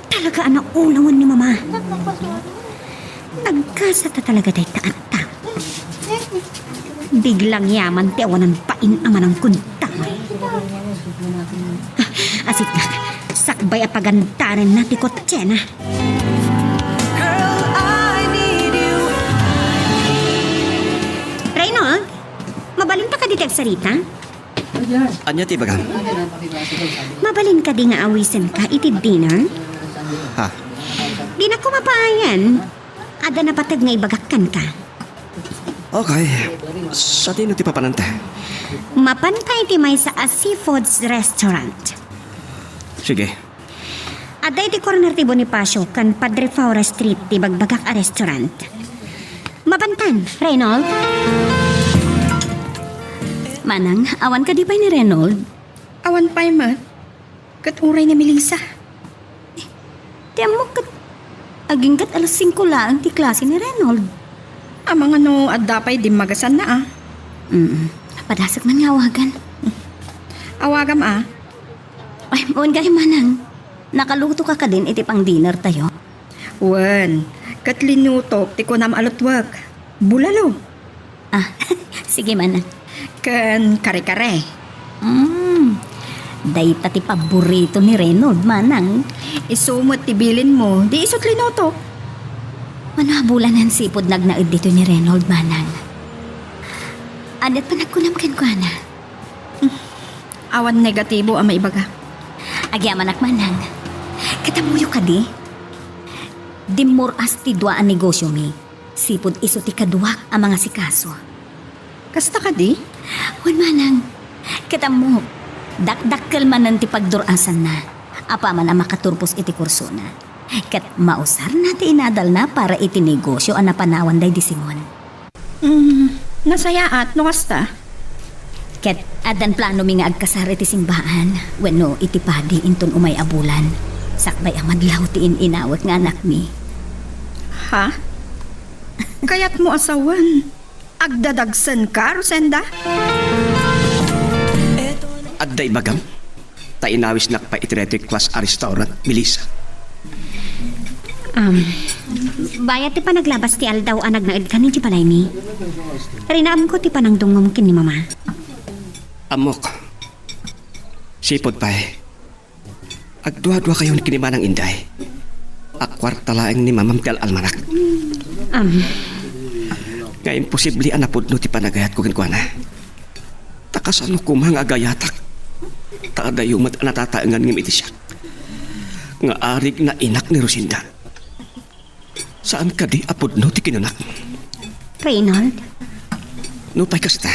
Talaga a naulawen ni Mama. Nagkasata talaga dayta a tao. Biglang yaman ti awanan pain a manangkun damay. Ah, asit nga, sakbay a pagandarenna ti kotsena. Reynold, mabalinta kadi ti agsarita? Ania ti ibagam? Mabalin kadi nga awisenka iti dinner? Ha? Dinak mapaayan. Adda napateg nga ibagak kenka. Okay. Sadino ti papananta? Mapanta iti maysa a seafoods restaurant. Sige. Adda iti corner ti Bonifacio ken Padre Faura Street ti bagbagak a restaurant. Mapantan, Reynold? Manang, awan kadi pay ni Reynold? Awan pay met. Ket uray ni Melissa. Ti ammok ket agingga't alas singko laeng ti klase ni Reynold. Amangan no adda pay dimmagasanna, a. Mm. Padasek man nga awagan. Awagam, a. Ay, wen gayam, manang. Nakaluto ka kadin iti pang-dinner tayo? Wen, ket linutok ti kunam a lutwek. Bulalo. Ah, sige, manang. Ken kare-kare. Mm. Dayta ti paborito ni Reynold, manang. Isu met ti bilinmo, di isu't linutok. Mano a bulanen seafood nagnaed ditoy ni Reynold, manang? Ania't panagkunam kenkuana? Awan negatibo a maibaga. Agyamanak, manang. Ket ammoyo kadi? Dimmor-as ti dua a negosiomi. Seafood isu ti kaduak a mangasikaso. Kasta kadi? Wen, manang. Ket ammok, dakdakkel manen ti pagdur-asanna apaman a makaturpos iti kursona. Ket mausarna ti inadalna para iti negosio a napanawan daydi Simon. Mm, nasayaat no kasta. Ket addan planomi nga agkasar iti simbaan wenno iti padi inton umay a bulan, sakbay a madlaw ti in-inawek nga anakmi. Ha? Kayatmo a sawen, agdadagsenka, Rosenda? Adda ibagam? Ta inawisnak pay iti daytoy class a restaurant, Melissa. Um, bayat ti panaglabas ti aldaw a nagnaedkan idiay balaymi, rinaamko ti panangdungngom ken ni Mama. Ammok. Sipud pay, agduaduakayon ken ni Manang Inday. A kuarta laeng ni Mamam ti al-almanak. Um. Nga imposible a napudno ti panagayatko kenkuana. Ta kasano koma nga agayatak? Ta adayo met a natataengan ngem iti siak nga arig nga inak ni Rosenda. Saan kadi a pudno ti kinunak? Reynold? Nupay kasta,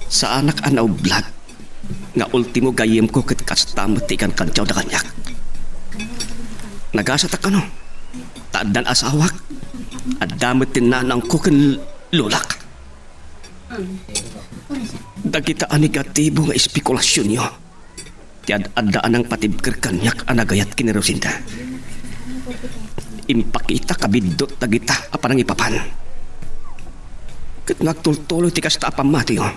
saanak a naublag nga ultimo gayyemko ket kasta met ti ikankantiawda kaniak. Nagasatak kano, ta addan asawak, adda met ti nanangko ken lolak. Dagita a negatibo nga espekulasionyo ti ad-adda a nangpatibker kaniak a nagayat ken ni Rosenda. Impakitak a biddut dagita a panangipapan. Ket no agtultuloy ti kasta a pammatiyo,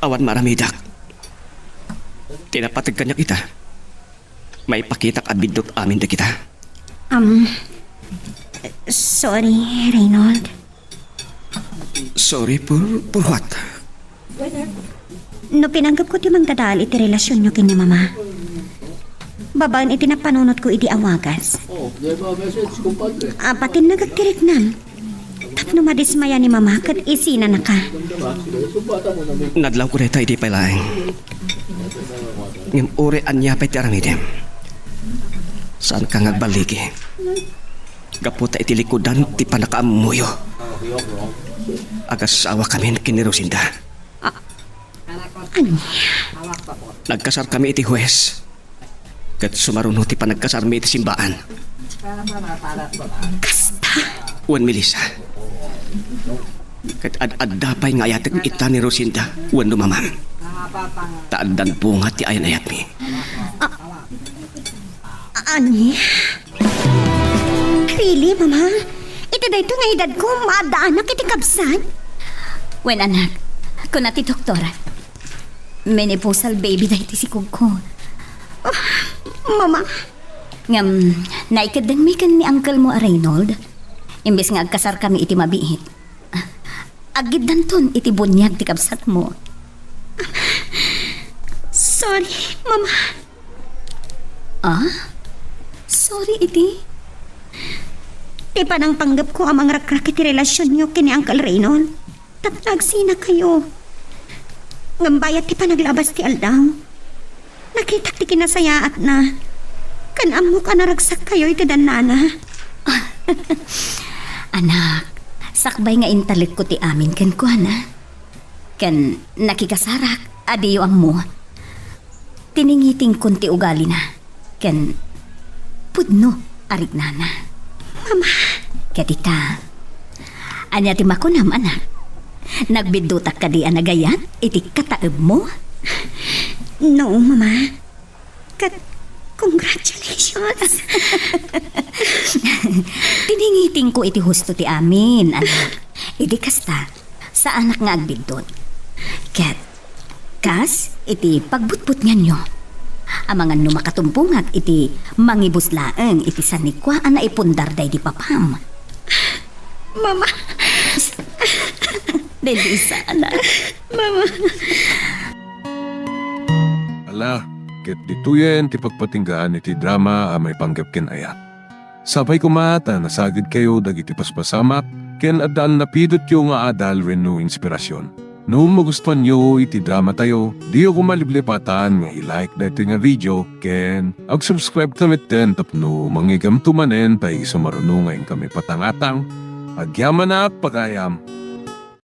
awan maaramidak. Ti napateg kaniak ita, maipakitak a biddut amin dagita. Um, sorry, Reynold. Sorry for, for what? No pinanggepko ti mangdadael iti relasionyo ken ni Mama, babaen iti napanunotko idi a wagas, apatinnagek ti riknam tapno madismaya ni Mama ket isinanaka. Nadlawko dayta idi pay laeng. Ngem uray ania pay ti aramidem, saanka nga agballigi. Gapu ta iti likudan ti pannakaammoyo, agasawakamin ken ni Rosenda. A-, ania? Nagkasarkami iti hues, ket sumaruno ti panagkasarmi iti simbaan. Kasta? Wen, Melissa. Ket ad-adda pay nga ayatek ita ni Rosenda wenno Mamam. Ta addan bunga ti ayan-ayatmi. A-, Ani? Really, Mama? Iti daytoy nga edadko, maaddaanak iti kabsat? Wen, anak, kuna ti doktor, menopausal baby daytoy sikogko. Ah, Mama. Ngem, naikeddanmi ken ni uncle mo a Reynold. Imbes nga agkasarkami iti mabiit, aggiddanton iti buniag ti kabsatmo. Sorry, Mama. Ah? Sorry iti? Ti panangpanggepko a mangrakrak iti relasionyo ken ni Uncle Reynold tapno agsinakayo. Ngem bayat ti panaglabas ti aldaw, nakitak ti kinasayaatna. Ken ammok a naragsakkayo iti dannana. Anak, sakbay nga intalekko ti amin kenkuana, ken nakikasarak a diyo ammo, tiningitingkon ti ugalina, ken pudno a riknana. Mama! Ket ita, ania ti makunam, anak? Nagbiddutak kadi a nagayat iti kataebmo? No, Mama. Ket, congratulations! Tiningitingko iti husto ti amin, anak. Idi kasta, saanak nga agbiddut. Ket, kas iti pagbutbutnganyo. Amangan no makatumpongak iti mangibus laeng iti sanikua a naipundar daydi papam. Mama! Daydi isa, anak. Mama! Ala, ket ditoyen ti pagpatinggaan iti drama a maipanggep ken ayat. Sapay koma ta nasagidkayo dagiti paspasamak ken adda a napidotyo nga adal wenno inspirasyon. No magustuanyo iti dramatayo, diyo koma liplipatan nga i-like daytoy nga video ken ag-subscribe ta metten tapno mangigamto manen ta isu maruno nga inkami patangatang. Agyamanak, pagayam!